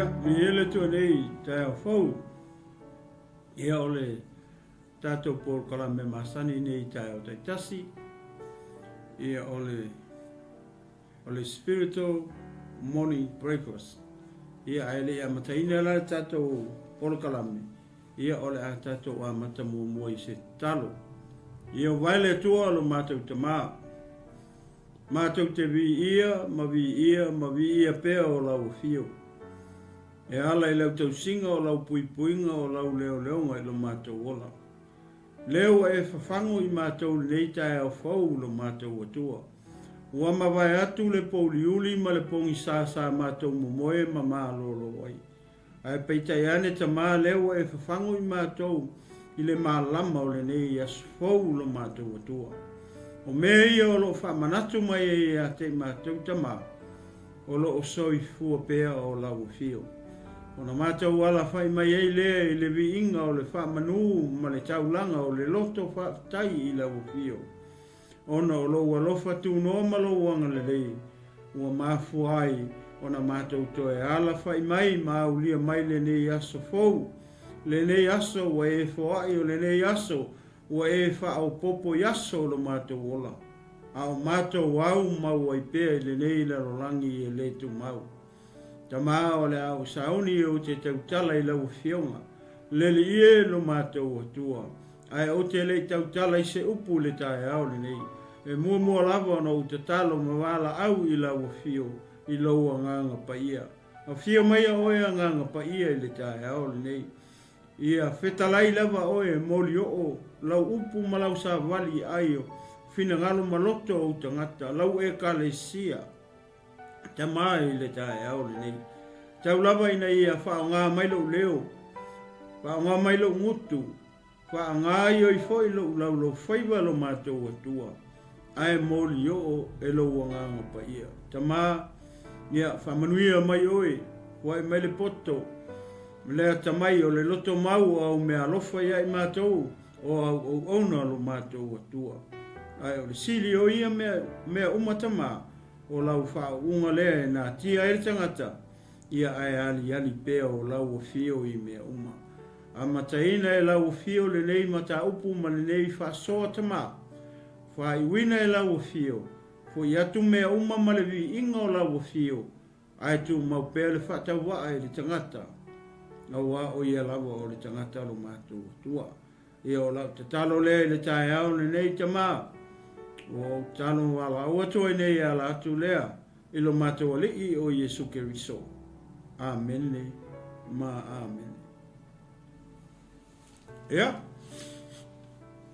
Viia le Atua nei taeao fou. Ia, o le tatou polokalame masani nei i taeao taitasi. Ia, o le o le Spiritual Morning Breakfast. Ia, ae le i amataina la le tatou polokalame, ia, o le a tatou amata muamua i se tatalo. Ia, vae le Atua lo matou Tamā. Matou te viia ma viia ma viia pea o lau afio. E ala i lau tausiga o lau puipuiga o lau leoleoga i lo matou ola. Lea ua e fafago i matou lenei taeao fou lo matou Atua. Ua mavae atu le pouliuli ma le pogisa sa matou momoe ma malolo ai. Ae peitai ane Tamā lea ua e fafago i matou i le malama o lenei aso fou lo matou Atua. O mea ia o lo o faamanatu mai ai ia te i matou Tamā, o lo o soifua pea o lau afio. Ona matou alafaʻi mai ai lea i le viiga o le faamanu ma le taulaga o le loto faafetai i lau afio. Ona o lou alofa tunoa ma lou agalelei, ua mafua ai ona matou toe alafaʻi mai ma aulia mai lenei aso fou, lenei aso ua e foaʻi o lenei aso ua e faaopoopo i aso o lo matou ola, a o matou au mau ai pea i lenei lalolagi e le tumau. Tama o le a ou sauni ou te tautala i lau Afioga, le Alii e lo matou Atua, ae ou te le i tautala i se upu i le taeao lenei. E muamua lava ona ou tatalo ma valaau i lau Afio i lou Agaga Paia. Afio maia oe Agaga Paia i le taeao lenei. Ia fetalai lava oe e molioo lau upu ma lau savali i ai o finagalo ma loto o ou tagata, lau Ekalesia. Tama i le taeao lenei. Tau lava ina ia faaaoga mai lou leo, faaaoga mai lou gutu, faagaoioi foi lou laulau-faiva lo matou Atua, ae molioo e lou Agaga Paia. Tama, ia faamanuia mai oe, foai mai le poto, le atamai o le loto mau o au meaalofa ia i matou, o au auauna lo matou Atua. Ae o le sili o ia mea, mea uma Tama, O lau faauuga lea e natia ai le tagata, ia ae aliali pea o lau afio i mea uma. Amataina e lau afio lenei mataupu ma lenei faasoa tama. Faaiuina e lau afio, foi atu mea uma ma le viiga o lau afio, ae tumau pea le faatauvaa i le tagata, auā o ia lava o le tagata lo matou Atua. Ia, o lau tatalo lea i le taeao lenei, Tama, ua ou tatalo valaau atu ai nei e ala atu lea i lo matou Alii o Iesu Keriso. Amene ma amene. Ia,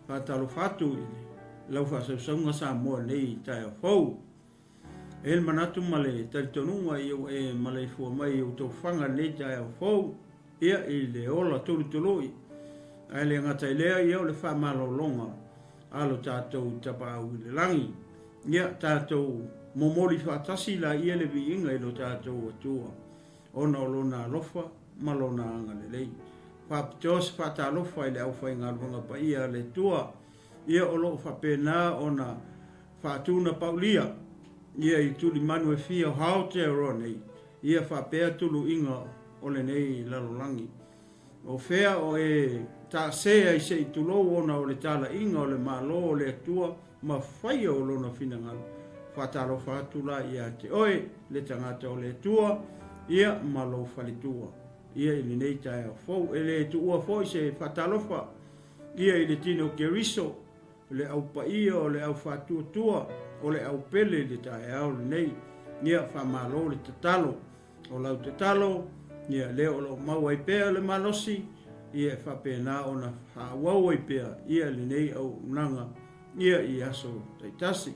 faatalofa atu i lau faasausauga Samoa nei i taeao fou. E i ai le manatu ma le talitonuga ia ua e maleifua mai i ou tofaga i lenei taeao fou, ia, i le ola tulutului. Ae le gata i lea, ia, o le faamalologa a lo tatou Tapaau i le lagi. Ia, tatou momoli faatasi laia le viiga i lo tatou Atua, ona o Lona alofa ma Lona agalelei. Faapitoa se faatalofa i le aufaigaluega paia a le Atua, ia, o lo o faapena ona Faatunapaulia ia i tulimanu e fia o Aotearoa nei, ia faapea tuluiga o lenei lalolagi. O fea o e taase ai se i tulou ona o le talaiga o le Malo o le Atua ma faia o lona finagalo? Faatalofa atu la ia te oe, le tagata o le Atua, ia ma lou faletua, ia i lenei taeao fou. E le tuua foi se faatalofa ia i le tino Keriso, O le au paia, o le au faatuatua, o le au pele i le taeao lenei. Ia, faamalo le tatalo. O lau tatalo, ia, lea o lo o mau ai pea le malosi, ia, e faapena ona faaauau ai pea, ia, lenei auaunaga, ia, i aso taitasi.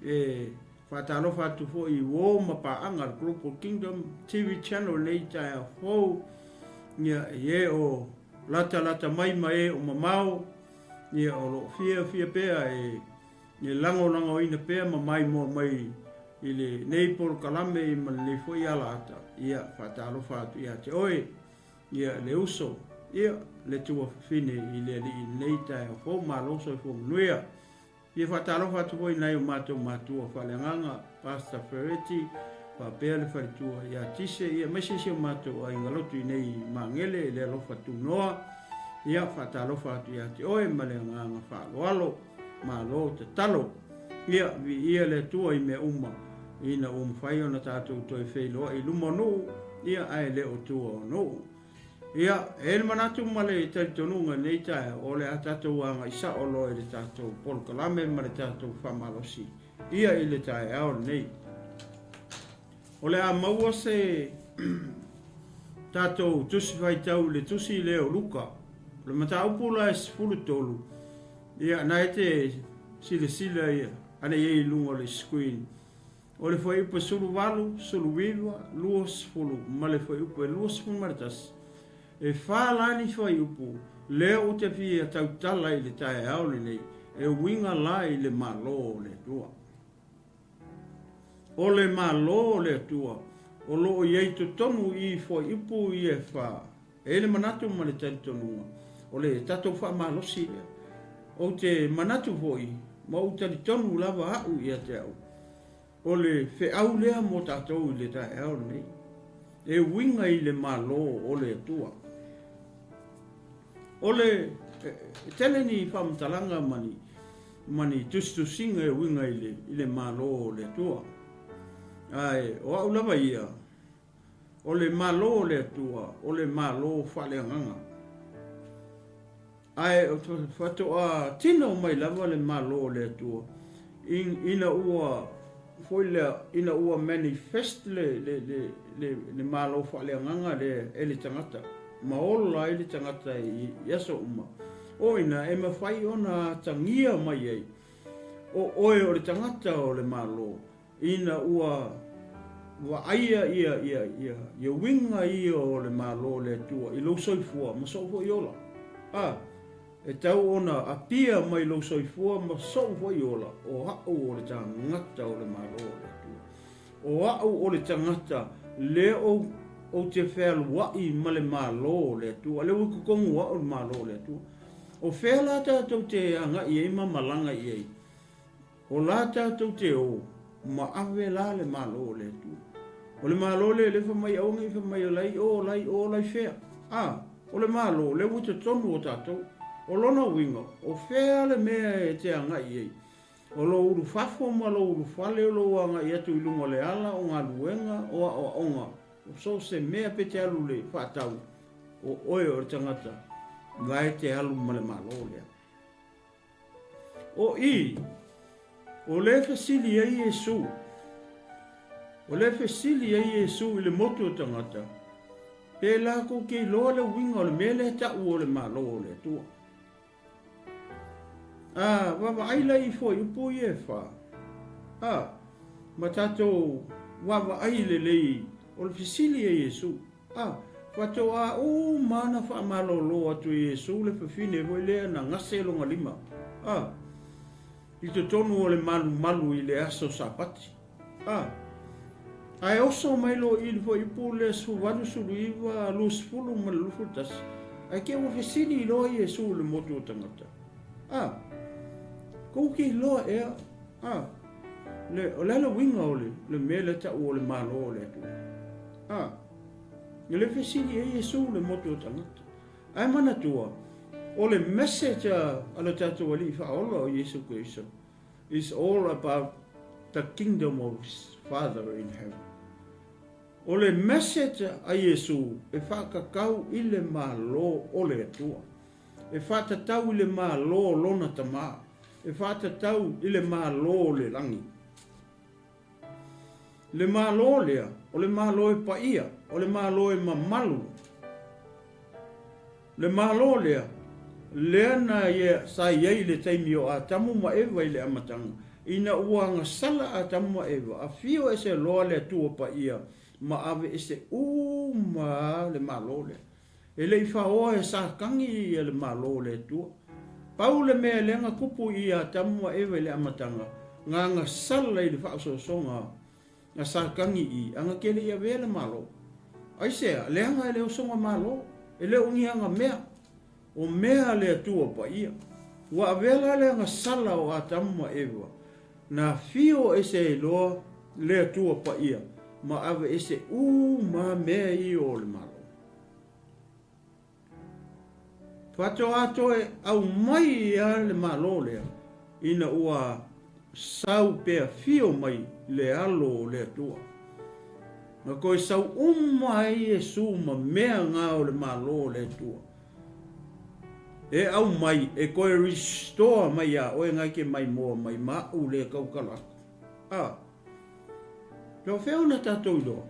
E faatalofa atu foi i uo ma paaga a le Global Kingdom TV Channel i lenei taeao fou, ia, i e o latalata mai ma e o mamao, Ia, o lo o fiafia pea e lagolagoina pea ma maimoa mai i lenei polokalame ma lenei foi alaata, ia, faatalofa atu ia te oe, ia, le uso, ia, le tuafafine i le Alii i lenei taeao fou. Malo soifua manuia. Ia faatalofa atu foi i nai o matou matua faaleagaga, Pastor Ferretti, Faapea le faletua ia Tise, ia aemaise si o matou aiga lotu i nei i Magele i le alofa tunoa. Ia, faatalofa atu ia te oe ma le agaga faaaloalo. Malo tatalo. Ia, viia le Atua i mea uma, ina ua mafai ona tatou toe feiloai i luma o nuu, ia, ae le o tua o nuu. Ia, e i ai le manatu ma le talitonuga i lenei taeao, o le a tatou agai sao loa i le tatou polokalame ma le tatou faamalosi ia i le taeao lenei. O le a maua se tatou tusi faitau i le tusi lea o Luka. O le mataupu la e 13, ia, na e te silasila ia, ana i ai i luga o le screen. O le fuaiupu e 18, 19, 20 ma le fuaiupu e 21, e fa la ni fuaiupu lea ou te fia tautala i le taeao lenei e uiga la i le Malo o le Atua. O le Malo o le Atua o lo o i ai totonu i fuaiupu ia e fa, e i ai le manatu ma le talitonuga o le tatou faamalosi lea. Ou te manatu foi ma ou talitonu lava au ia te au, o le feau lea mo tatou i le taeao lenei, e uiga i le Malo o le Atua. O le e tele ni faamatalaga ma ni ma ni tusitusiga e uiga i le i le Malo o le Atua. Ae o au lava ia, o le Malo o le Atua, o le Malo faaleagaga. Ae faatoa tino mai lava le Malo o le Atua ina ua foi lea, ina ua manifest le, le, le, le, le Malo faaleagaga lea e le tagata, ma ola ai le tagata i, i aso uma. O ina e mafai ona atagia mai ai o oe o le tagata o le Malo, Ina ua vaaia ia, ia, ia, ia uiga ia o le Malo o le Atua i lou soifua ma sou foi ola. A, e tau ona apia mai lou soifua ma sou foi ola, o a'u o le tagata o le Malo o le Atua. O a'u o le tagata lea ou, ou te fealua'i ma le Malo o le Atua. Lea ua i totonu o a'u le Malo o le Atua. O fea la tatou te aga'i ai ma malaga i ai? O la tatou te o ma ave la le Malo o le Atua. O le Malo lea lea fai mai aua nei fai mai o la i o, la i o, la i fea. A, o le Malo lea ua i totonu o tatou. O lona uiga, o fea le mea e te agai i ai? O lou ulufafo ma lou ulufale o lou agai atu i luga o le ala, o galuega, o aoaoga, o so o se mea pe te alu i le faatau, o oe o le tagata la e te alu ma le Malo lea. O i, o lea fesili ai Iesu, o lea fesili ai Iesu i le motu o tagata, pe latou te iloa le uiga o le mea lea ta'u o le Malo o le Atua. A vaavaai la i fuaiupu ia e fa, a, ma tatou vaavaai lelei o le fesili a Iesu. A, faatoa uma ona faamalolo atu e Iesu le fafine foi lea na gase lona lima, a, i totonu o le malumalu i le aso Sapati. A, ae oso mai loa i le fuaiupu lea 18, 19, 20 ma le 21, ae te i ua fesili loa Iesu i le motu o tagata, A, kou te iloa ea, a, le, o le a le uiga o le, le mea lea ta'u o le Malo o le Atua? A, e le fesili ai Iesu le motu o tagata. Ae manatua, o le message a, a lo tatou Alii Faaola o Iesu Keriso is all about the kingdom of his Father in heaven. O le message a Iesu e faatatau i le Malo o le Atua. E faatatau i le Malo o Lona Tama. E faatatau i le Malo o le Lagi. Le Malo lea, o le Malo e paia, o le Malo e mamalu. Le Malo lea, lea na ia, sa i ai i le taimi o Atamu ma Eva i le amataga, ina ua agasala Atamu ma Eva, afio ese loa le Atua paia ma ave ese uma le Malo lea. E le i faoa e Satani ia le Malo o le Atua. Pau le mea lea na tupu i Atamu ma Eva i le amataga, na agasala i le faaosoosoga a Satani i ana te le i avea le Malo. Aisea? Leaga e le osoga Malo, e le o ni ana mea. O mea a le Atua paia. Ua avea la le agasala o Atamu ma Eva, na afio ese ai loa le Atua paia. ma aveese uma mea ia o le Malo. Faatoa toe aumai a le Malo lea ina ua sau pe afio mai le Alo o le Atua. Na toe sau uma ai Iesu ma mea nga o le Malo o le Atua. E aumai e toe restore mai iā oe nga e te maimoa mai ma aʻu le tautala aku. A. No fea ona tatou iloa?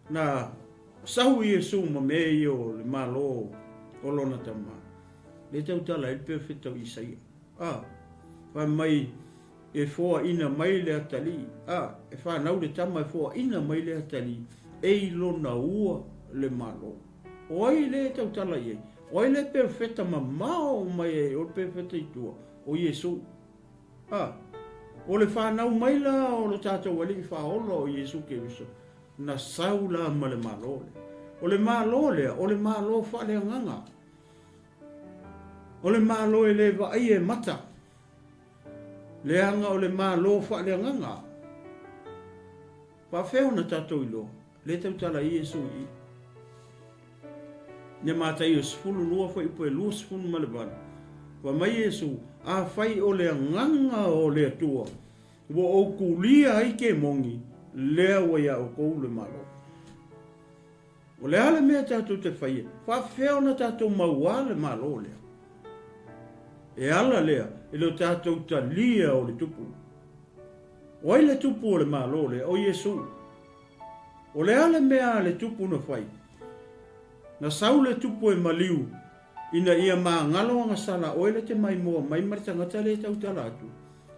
Na sau Iesu ma mea ia o le Malo o lona Tama. Le tautala ai le perofeta o Isaia. A. Fai mai e foaina mai le atalii, a, e fanau le tama e foaina mai le atalii, e i lona ua le Malo. O ai le e tautala i ai? O ai le perofeta mamao mai ai o le perofeta i tua? O Iesu. A, o le fanau mai la o lo tatou Alii Faaola o Iesu Keriso, na sau la ma le Malo lea. O le Malo lea, o le Malo faaleagaga. O le Malo e le vaaia e mata. Leaga o le Malo faaleagaga. Faafefea ona tatou iloa? Lea e tautala ai Iesu i i. Ia Mataio 12 fuaiupu e 28, fai mai Iesu, Afai o le agaga o le Atua ua ou kulia ai kemoni, lea ua iā outou le Malo. O le a le mea tatou te faia? Faafefea ona tatou mauā le Malo lea? E ala lea i lo tatou talia o le Tupu. O ai le Tupu o le Malo lea? O Iesu. O le a le mea a le Tupu na fai? Na sau le Tupu e maliu ina ia magalo agasala oe le te maimoa mai ma le tagata le tautala atu,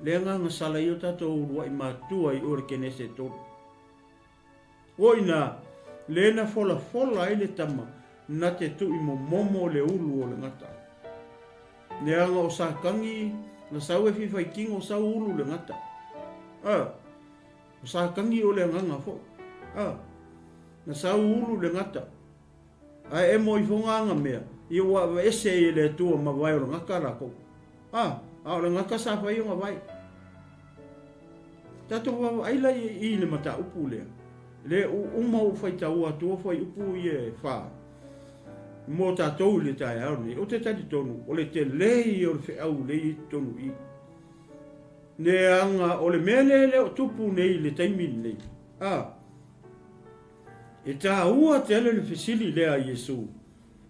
le agaga sala i o tatou uluai matua i o le Kenese 3. O ina, le na folafola ai le tama na te tui momomo le ulu o le gata. Leaga o Satani na sau e fifaitino sau ulu le gata. A, o Satani o le agaga foi. A, na sau ulu le gata. Ae emo ifoga aga mea, ia ua aveese ai e le Atua ma vae o le gata lakou. A, a o le gata sa fai ona vae. Tatou vaavaai la i le mataupu lea. Le uma ou faitaua atua fuaiupu ia e fa mo tatou i le taeao lenei. Ou te talitonu o le tele ia o le feau lea i totonu i i. Leaga o le mea lea e le o tupu nei i le taimi lenei. A, e taua tele le fesili lea a Iesu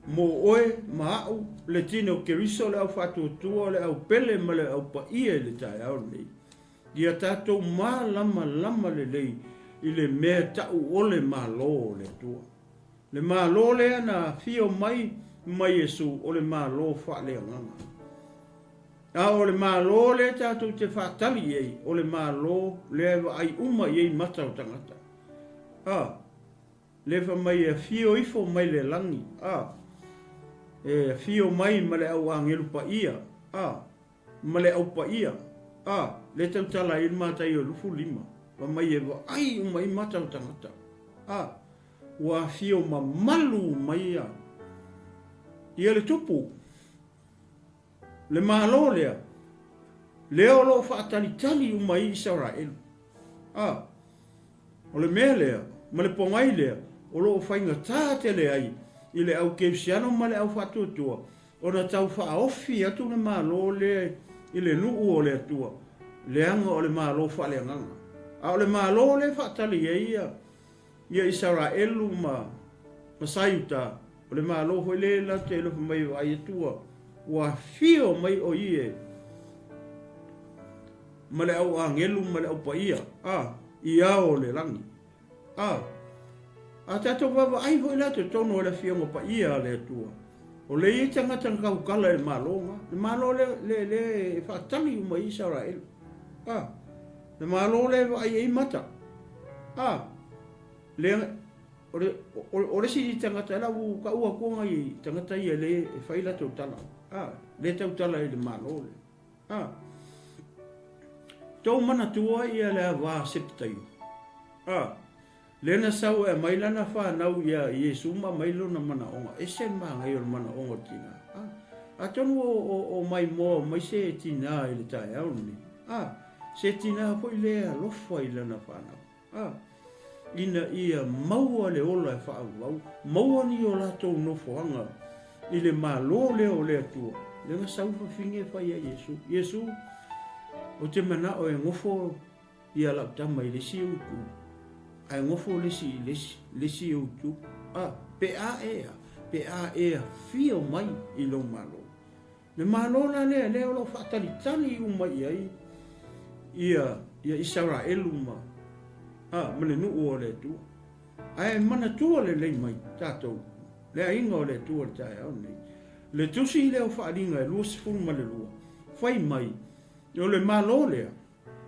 mo oe ma a'u, le tino o Keriso, le au faatuatua, le au pele ma le au paia i le taeao lenei. Ia tatou malamalama lelei i le mea ta'u o le Malo o le Atua. Le Malo lea na afio mai ma Iesu o le Malo faaleagaga. A o le Malo lea tatou te faatali i ai, o le Malo lea e vaai uma i ai mata o tagata. A. Le fai mai e afio ifo mai le lagi, a. E afio mai ma le au agelu paia, a. Ma le au paia, a. Le tautala ai le Mataio 25, fai mai e vaai uma ai mata o tagata, a. Ua afio mamalu mai ia, ia le tupu. Le Malo lea, lea o lo o faatalitali uma ai Isaraelu. A, o le mea lea, ma le pogai lea, o lo o faigata tele ai i le au Kerisiano ma le au faatuatua ona tau faaofi atu le Malo lea i le nuu o le Atua, leaga o le Malo faaleagaga. A o le Malo lea e faatali ai ia Ia Isaraelu ma ma Saiuta, o le Malo foi lea latou te alofa mai e vaai atu ua ua afio mai o ie ma le au agelu ma le au paia, a, i ao o le lagi. A, a tatou vaavaai foi la totonu o le Afioga Paia a le Atua, o lea e i ai tagata na tautala i le Malo na, le Malo lea, lea, lea e faatali uma i Isaraelu. A, Le Malo lea e vaai ai mata. A, lea, o le, o, o le isi tagata, e lau taua atu nai tagata ia le e fai latou tala. A, le tautala i le Malo lea. A, tou manatua ia le ava Sepetaio. A, Lea na sau e aumai lana fanau ia Iesu ma aumai lona manaoga. Ese le manaia o le manaoga o le tina. A, atonu o, o, o maimoa mai se tina i le taeao lenei. A, se tina foi lea e alofa i lana fanau. A, ina ia maua le ola e faaauau, maua ni o latou nofoaga i le Malo lea o le Atua, lea na sau fafine e fai ai Iesu. Iesu, ou te manao e nofo ia lau tama i le isi ou itu, ae nofo le isi i le isi, le isi ou itu. A, pe a ea, pe a e afio mai i lou Malo. Le Malo la lea, lea o lo o faatalitali uma i ai ia, ia Isaraelu ma, a, ma le nuu o le Atua. Ae manatua lelei mai tatou, le aiga o le Atua i le taeao lenei, le tusi lea o Faaaliga e 22, fai mai, o le Malo lea,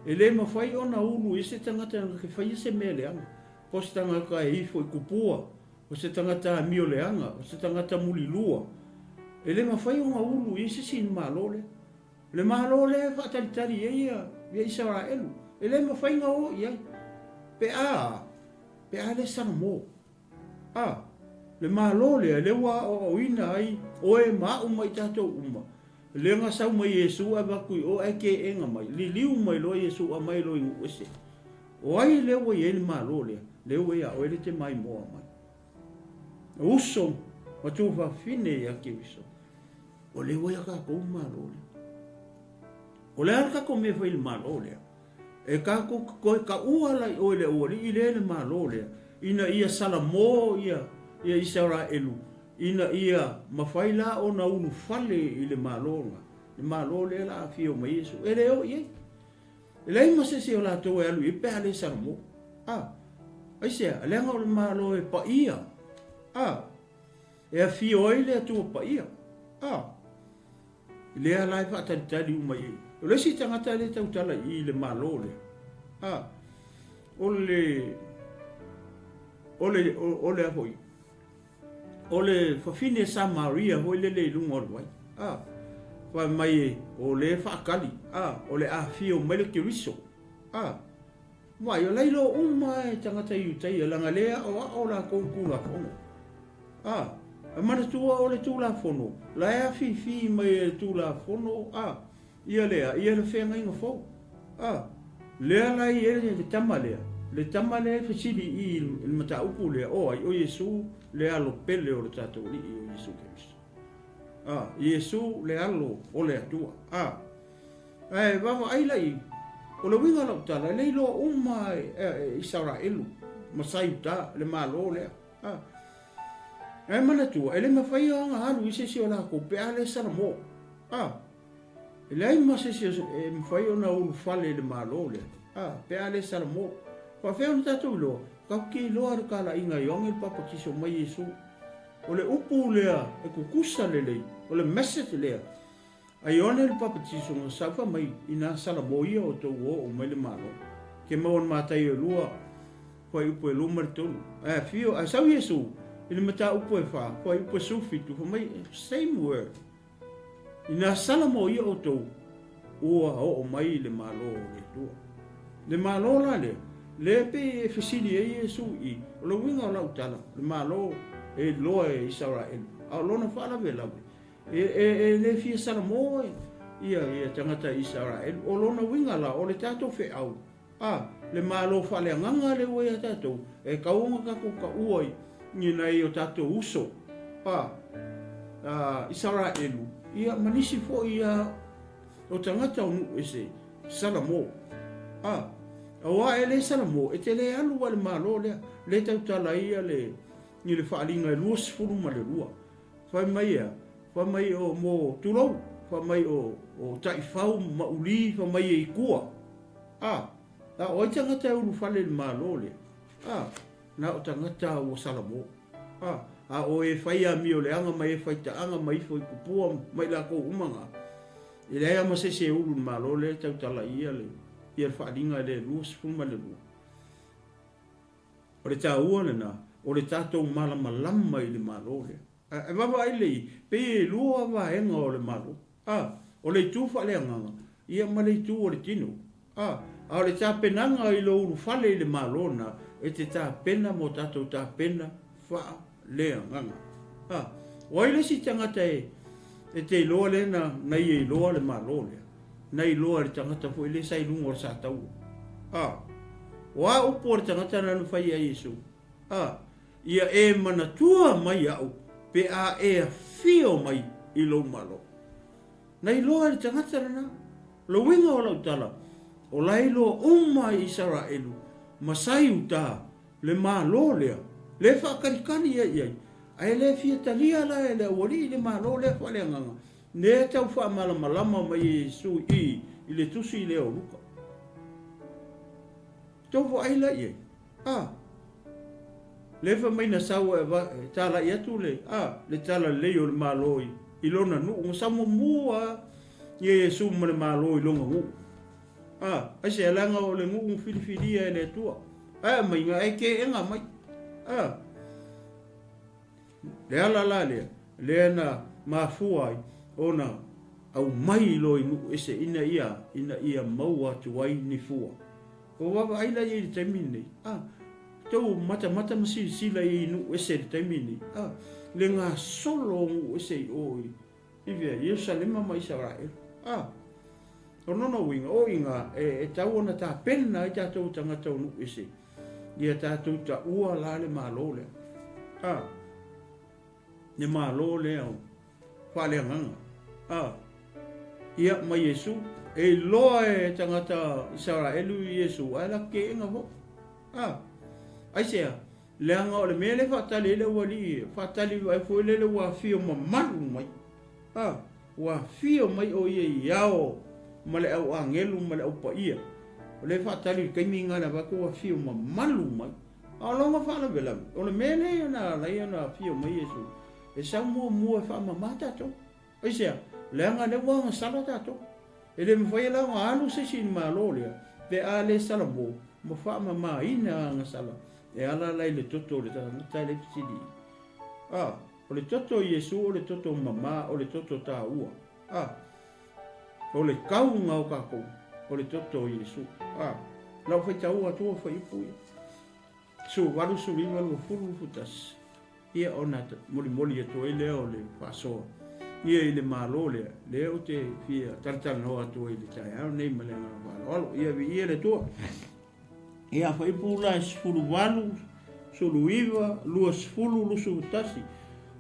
e le mafai ona ulu i ai se tagata na te faia se mea leaga, po o se tagata e ifo i kupua, o se tagata amio leaga, o se tagata mulilua, e le mafai ona ulu i ai se isi i le Malo lea. O le Malo lea e faatalitali i ai ia Isaraelu, e le mafai ona o i ai, pe a, pe a le Salamo. A, le Malo lea, lea ua aoaoina ai oe ma a'u ma i tatou uma, lea na sau mai Iesu ae avatu i o ae keega mai, liliu mai loa Iesu aumai loa i nuu ese. O ai lea ua i ai le Malo lea? Lea ua ia oe lea e te maimoa mai. O uso ma tuafafine ia Keriso, o lea ua ia tatou le Malo lea. O le a le tatou mea e fai i le Malo lea? E tatou te toe taua la i oe le aualii lea i le Malo lea, ina ia salamo ia ia Isaraelu, ina ia mafai la ona ulufale i le Malo lena, le Malo lea la afio mai Iesu. E le o i ai. E leai ma se isi o latou e alu i ai pe a le Salamo. A, aisea, leaga o le Malo e paia. A, e afio ai le Atua paia. A, lea la e faatalitali uma i ai. O le isi tagata lea e tautala i i i le Malo lea. A, o le, o le, o le a foi? O le fafine Samaria foi lele i luga o le vai, a, fai mai o lea e faakali, a, o le afio mai le Keriso, a, vai, o la iloa uma e tagata Iutaia, leaga lea e aoao latou i Tulafono, a, e manatua o le Tulafono, la e afifi mai e le Tulafono, a, Ia lea, ia le feagaiga fou. A, lea la i ai le tama lea, le tama lea e fesili i i le mataupu lea, o ai? O Iesu le Alo pele o le tatou Alii o Iesu Keriso. A, Iesu le Alo o le Atua. A, ae vaavaai la i, o le uiga o lau tala, e le iloa uma e, e Isaraelu ma Saiuta le Malo lea. A, ae manatua, e le mafai ona alu i se isi o latou pe a le Salamo. A, E leai ma se isi e mafai ona ulufale i le Malo lea, a, pe a le Salamo. Faafefea ona tatou iloa? Tatou te iloa le talaiga a Ioane le Papatiso mai Iesu. O le upu lea e tutusa lelei, o le message lea a Ioane le Papatiso na saufa mai ina Salamo ia outou ua oo mai le Malo. Ke maua na Mataio e lua, fuaiupu e 23. Ae afio, ae sau Iesu i le mataupu e fa, fuaiupu e 17, fai mai, same word. Ina salamo ia outou, ua oo mai le Malo o le Atua. Le Malo la lea, lea pei e fesili ai Iesu i, o le uiga o lau tala, le Malo e iloa e Isaraelu, a o lona faalavelave, e, e, e le fia salamo ia, ia tagata Isaraelu. O lona uiga la, o le tatou feau, A, le Malo faaleagaga lea ua ia tatou, e tau ona tatou taua i nai o tatou uso, a, a Isaraelu, ia ma nisi foi a o tagata o nuu ese, Salamo. A, auā e le Salamo, e te le alu a le Malo lea, le tautala ai ia le, i le faaaliga e 22. Fai mai ea, fai mai o mo, tulou, fai mai o, o taifau ma uli, fai mai e i tua. A, na o ai tagata e ulufale i le Malo lea? A, na o tagata ua salamo. A, a o e fai amio leaga ma e fai taaga ma ifo i kupua ma i lakou uma na, e leai lava ma se isi e ulu i le Malo lea e tautala i ia le, ia le faaaliga lea e 22. O le taua lena, o le tatou malamalama i le Malo lea. E vaavaai lelei, pei e lua vaega o le Malo. A, o le itu faaleagaga, ia ma le itu o le tino. A, a o le tapenaga i lou ulufale i le Malo lena, e te tapena mo tatou tapena faaleagaga. A, o ai le isi tagata e, e te iloa lea na, na ia iloa le Malo lea? Na iloa e le tagata foi lea sa i luga o le sataua. A. O a upu a le tagata na na fai ia Iesu? A, Ia e manatua mai iaʻu pe a e afio mai i lou Malo. Na iloa e le tagata lena. O le uiga o lau tala, o la e iloa uma i Isaraelu ma sa Iuta le Malo lea, le faakalikali ia i ai, ae le fia talia la e le aualii le Malo lea faaleagaga, lea tau faamalamalama mai e Iesu i i le tusi lea o Luka. Tou vaai la i ai. A. Lea fai mai na sau e talai atu le, a, le talalelei o le Malo i, i lona nuu. Na sau muamua lava ia Iesu ma le Malo i lona nuu. A, aisea? Leaga o le nuu na filifilia e le Atua. Ae aumaiga, ae keega mai. A. Le ala la lea, lea na mafua ai ona aumai loa i nuu ese ina ia, ina ia maua atu ai ni fua. Ua vaavaai la ia i le taimi lenei, a, tou matamata ma silasila i nuu ese i le taimi lenei, a, le gasolo o nuu ese i o i, i fea, Ierusalema ma Isaraelu. A, o lona uiga, o iga e, e tau ona tapena ai tatou tagata o nuu ese, ia tatou taua la le Malo lea. A, le Malo lea o faaleagaga. A, ia, ma Iesu. E iloa e tagata Isaraelu i Iesu, ae latou keega foi. A, aisea? Leaga o le mea lea e faatali ai le aualii, faatali ai foi lele ua afio mamalu mai. A, ua afio mai o ia i ao ma le au agelu ma le au paia. O lea e faatali i le taimi lena le avatu ua afio mamalu mai. A o lona faalavelave, o le mea lea na ala ai ona afio mai Iesu, e sau muamua e faamama tatou. Aisea? Leaga lea ua agasala tatou. E le mafai la ona alu se isi i le Malo lea pe a le salamo ma faamamaina agasala e ala la i le toto o le tagata lea e fesili i. A, o le toto o Iesu o le toto mama o le toto taua. A, o le kauga o tatou o le toto o Iesu. A, lau faitaua atu o fuaiupu ia. 18, 19, 20, 21. Ia ona molimoli atu ai lea o le faasoa ia i le Malo lea, lea ou te fia talatalanoa atu ai i le taeao nei ma le agaga faaaloalo. Ia viia le Atua. Ia fuaiupu la e 18, 19, 20, 21.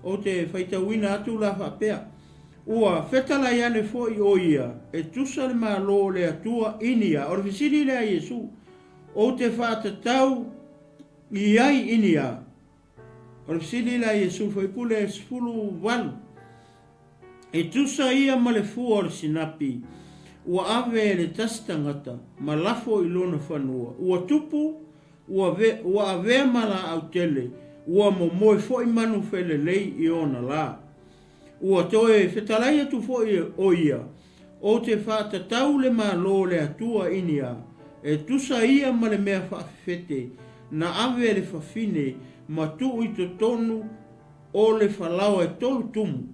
Ou te faitauina atu la faapea, Ua fetalai ane foi o ia e tusa le Malo o le Atua i ni a. O le fesili lea a Iesu, Ou te faatatau i ai i ni a? O le fesili lea a Iesu faipule 18, E tusa ia ma le fua o le sinapi ua ave e le tasi tagata ma lafo i lona fanua, ua tupu, ua, ua avea ma laau tele, ua momoe foi manu felelei i ona la. Ua toe fetalai atu foi o ia, Ou te faatatau le Malo o le Atua i ni a, e tusa ia ma le mea faafefete na ave e le fafine ma tuu i totonu o le falaoa e tolu tumu,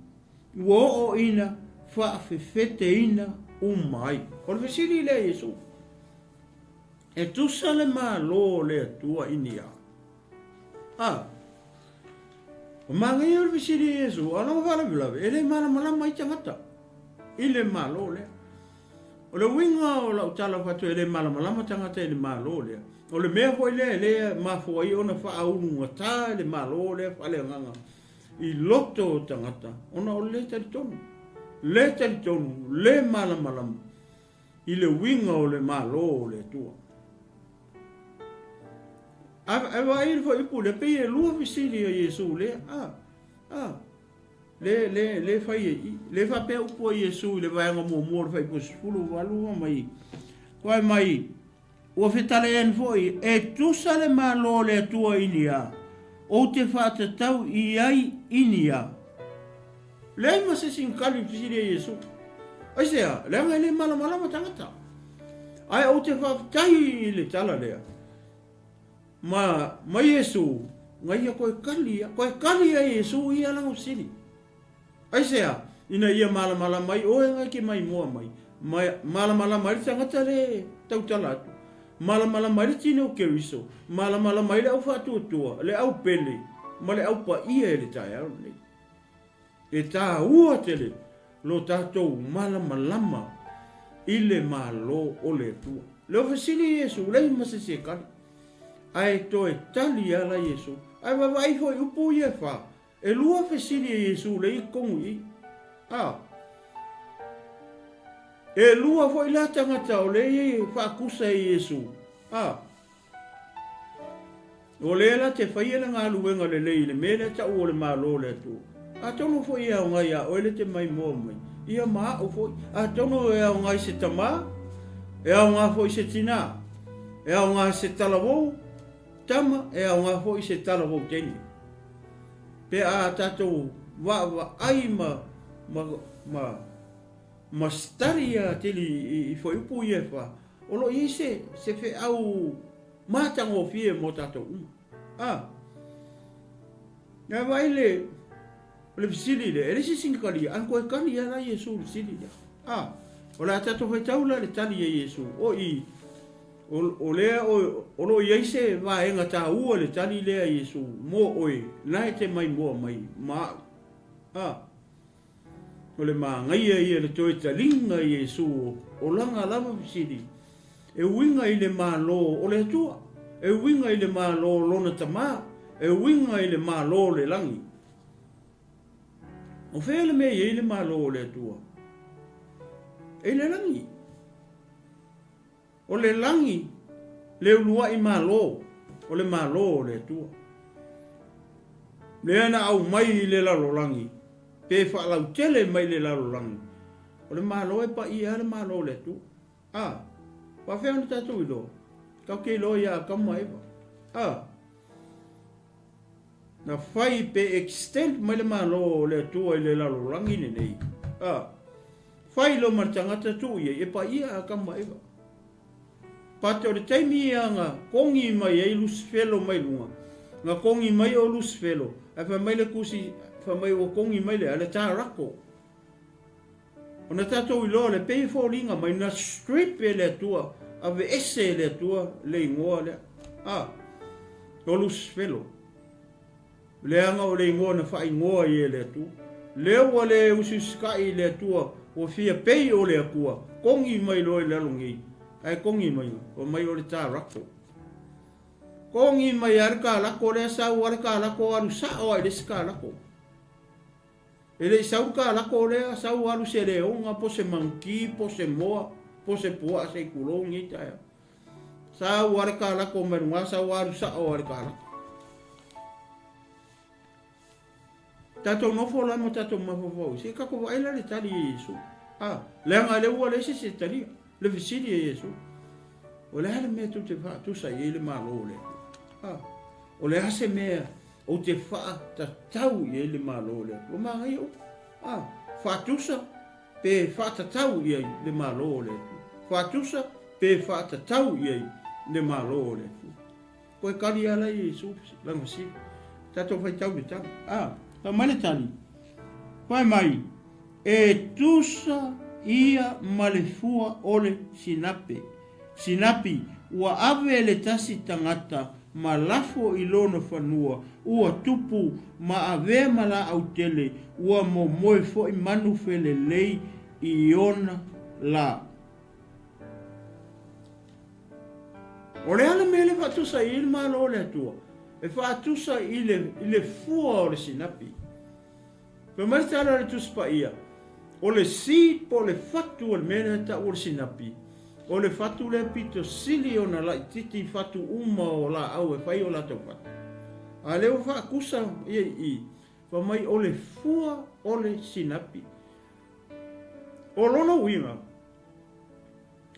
ua oo ina faafefeteina uma ai. O le fesili lea a Iesu, E tusa le Malo o le Atua i ni a? A, o manaia o le fesili a Iesu, a o lona faalavelave, e le malamalama ai tagata i le Malo lea. O le uiga o lau tala fatu e le malamalama tagata i le Malo lea, o le mea foi lea e le mafua ai ona faaulugata le Malo lea faaleagaga i loto o tagata, ona o le le talitonu, le talitonu, le malamalama i le uiga o le Malo o le Atua. A, e vaai le fuaiupu lea, pei e lua fesili a Iesu lea, a, a, le, le, le fai e i, le faapea upu a Iesu i le vaega muamua o le fuaiupu 18 mai, fai mai, Ua fetalai foi, e tusa le Malo o le Atua i ni a? Ou te faatatau i ai i ni a? Leai ma se isi na tali i le fesili a Iesu. Aisea? Leaga e le malamalama tagata. Ae ou te faafetai i le tala lea. Ma, ma Iesu, na ia koe tali ia. Koe tali ia Iesu i ia lana fesili. Aisea? Ina ia malamalama ai oe ngai ke maimoa mai, ma malamalama ai le tagata le tautala atu, malamalama ai le tino o Keriso, malamalama ai le au faatuatua, le au pele, ma le au paia i le taeao lenei. E tāua tele lo tatou malamalama i le Malo o le Atua. Lea ua fesili Iesu, leai ma se isi e tali. Ae toe tali lava la Iesu. Ae vaavaai ifo i upu ia e fa, e lua fesili e Iesu lea i totonu i i. A. E lua foi la tagata o lea e faatusa e Iesu. A. O lea la te faia le galuega lelei i le mea lea tau o le Malo o le Atua. Atonu foi e aoga ia oe le te maimoa mai, ia ma a'u foi. Atonu e aoga i se tamā, e aoga foi i se tinā, e aoga i se talavou tama, e aoga foi i se talavou teine. Pe a tatou vaavaai ma, ma, ma, ma study atili i fuaiupu ia e fa, o lo o i ai se, se feau matagofie mo tatou uma. A. Nai vaai le, le fesili lea, e leai se isi na talia, ae na toe tali lava la Iesu i le fesili lea. A. O le a tatou faitau la i le tali a Iesu, o i, o, o lea o, o lo o i ai se vaega taua i le tali lea a Iesu mo oe, la e te maimoa mai ma a'u. A. O le manaia ia le toe taliga i Iesu o lana lava fesili, e uiga i le Malo o le Atua, e uiga i le Malo o Lona Tama, e uiga i le Malo o le Lagi. O fea le mea e i ai le Malo o le Atua? E i le lagi. O le lagi le uluai malo, o le Malo o le Atua. Lea na aumai i le lalolagi, pe faalautele mai i le lalolagi, o le Malo e paia lava le Malo o le Atua. A, faafefea ona tatou iloa? Tatou te iloa ia Atamu ma Eva. A, na fai pe extend mai le Malo o le Atua i le lalolagi lenei. A, Fai loa ma le tagata tuu i ai e paia Atamu ma Eva. But o le taimi ia na kogi mai ai Lusifelo mai luga, na kogi mai o Lusifelo, ae fai mai le tusi, fai mai ua kogi mai le a, le tarako. Ona tatou iloa lea, pei e foliga mai na strip e le Atua, aveese e le Atua le igoa lea, a, o Lusifelo. Leaga o le igoa na faaigoa ai e le Atua. Lea ua le usiusikai i le Atua, ua fia pei o le Atua, kogi mai loa i lalo nei, ae kogi mai, fai mai o le tarako. Kogi mai lava le kalako lea, sau lava le kalako alu sao lava i le isi kalako. E le i sau le kalako lea, sau alu se leoga po se manukī po se moa po se puaa se i tulou lenei taeao. Sau lava le kalako mai luga, sau alu sao lava le kalako. Tatou nofo la ma tatou mafaufau, se i tatou vaai la le tali a Iesu. A, leaga lea ua leai se isi e talia le fesili a Iesu. O le a le mea tou te faatusa i ai le Malo o le Atua? A, o le a se mea ou te faatatau i ai le Malo o le Atua? Manaia upu. A, faatusa pe faatatau i ai le Malo o le Atua. Faatusa pe faatatau i ai le Malo o le Atua. Koe kali ala i Iesu lana fesili. Tatou faitau le tali. A, fai mai le tali. Fai mai, e tusa ia ma le fua o le sinape. Sinapi, ua ave le tasi tagata ma lafo i lona fanua, ua tupu ma avea ma laau tele, ua momoe foi manu felelei i ona la. O le a le mea le faatusa i ai le Malo o le Atua? E faatusa i le, i le fua o le sinapi. Fai mai le tala a le Tusi Paia, o le seed po o le fatu o le mea lea e tau o le sinapi, o le fatu lea pito sili ona laititi i fatu uma o laau e fai o latou fatu. A lea ua faatusa ia i i, fai mai o le fua o le sinapi. O lona uiga,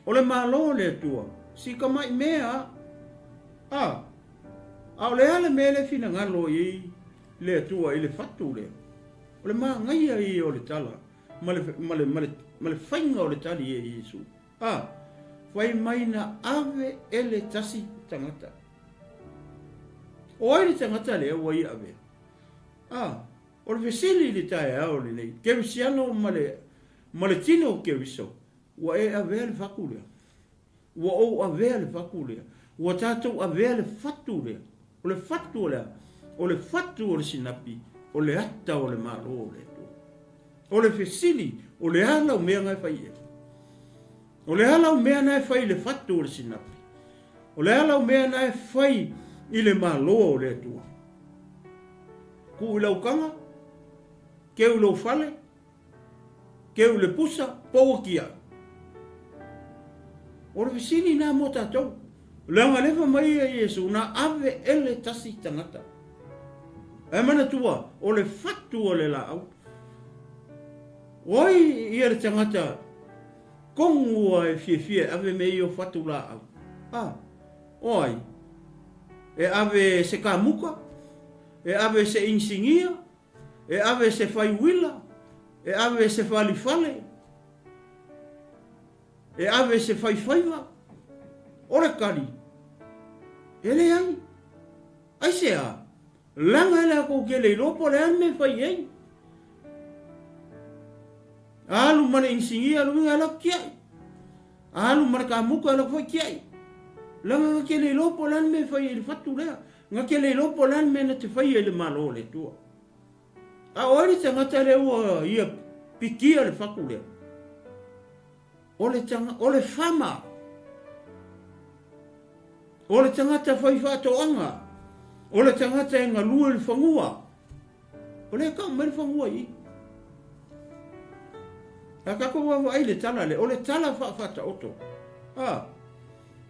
O le Malo o le Atua, si tamai mea a. A o le a le mea lea e finagalo i ai le Atua i le fatu lea? O le manaia ia o le tala ma le, ma le, ma le, ma le faiga o le tali e Iesu. A, fai mai na ave e le tasi tagata. O ai le tagata lea ua ia avea? A, o le fesili i le taeao lenei, Kerisiano ma le, ma le tino o Keriso, Ua e avea le fatu lea. Ua ou avea le fatu lea. Ua tatou avea le fatu lea. O le fatu o le a? O le fatu o le sinapi, o le ata o le Malo o le Atua. O le fesili, o le a lau mea na e fai i ai? O le a lau mea na e fai i le fatu o le sinapi? O le a lau mea na e fai? i le Malo o le Atua. Tuu i lau taga, keu i lou fale, keu i le pusa, poua tiai. O le fesili lena mo tatou. Leaga lea fai mai ia Iesu, na ave e le tasi tagata. Ae manatua, o le fatu o le laau. O ai ia le tagata tonu ua e fiafia e ave mea ia o fatu laau? A, o ai? E ave e se kamuka? E ave e se inisinia? E ave e se fai uila? E ave e se falifale? E ave e se faifaiva? O le tali, e leai. Aisea? Leaga e latou te le iloa po o le a le mea e fai i ai. Alu ma le inisinia, alu uiga e alu atu tiai. Alu ma le kamuka, alu atu foi tiai. Leaga na te le iloa po o le a le mea e fai ai i le fatu lea. Na te le iloa po o le a le mea na te faia i le Malo o le Atua. A o ai le tagata lea ua ia pikia le fatu lea? O le, o le fama. O le tagata fai faatoaga. O le tagata e galue i le fanua. O lea e tau mai le fanua i i. A tatou vaavaai i le tala lea, o le tala faafaataoto. A,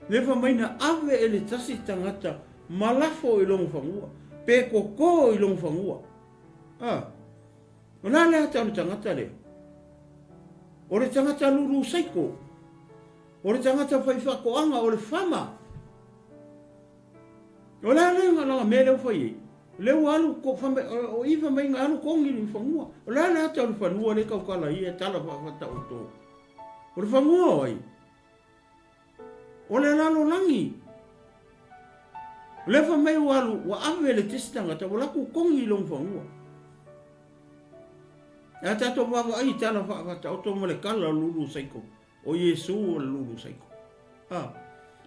lea fai mai na ave e le tasi tagata ma lafo i lona fanua, pe koko i lona fanua. A, o le a le ata o le tagata lea? O le tagata lulu saiko. O le tagata fai faatoaga, o le fama. O le a le lana mea lea ua fai ai? O lea ua alu, o i fai mai na alu kogi i le fanua. O le a le ata o le fanua lea e tautala ai e tala faafaataoto? O le fanua o ai? O le lalolagi. O lea fai mai ua alu, ua ave le tesi tagata, ua latou kogi i lona fanua. A tatou vaavaai i tala faafaataoto ma le kala o lulu saiko. O Iesu o le lulu saiko. A.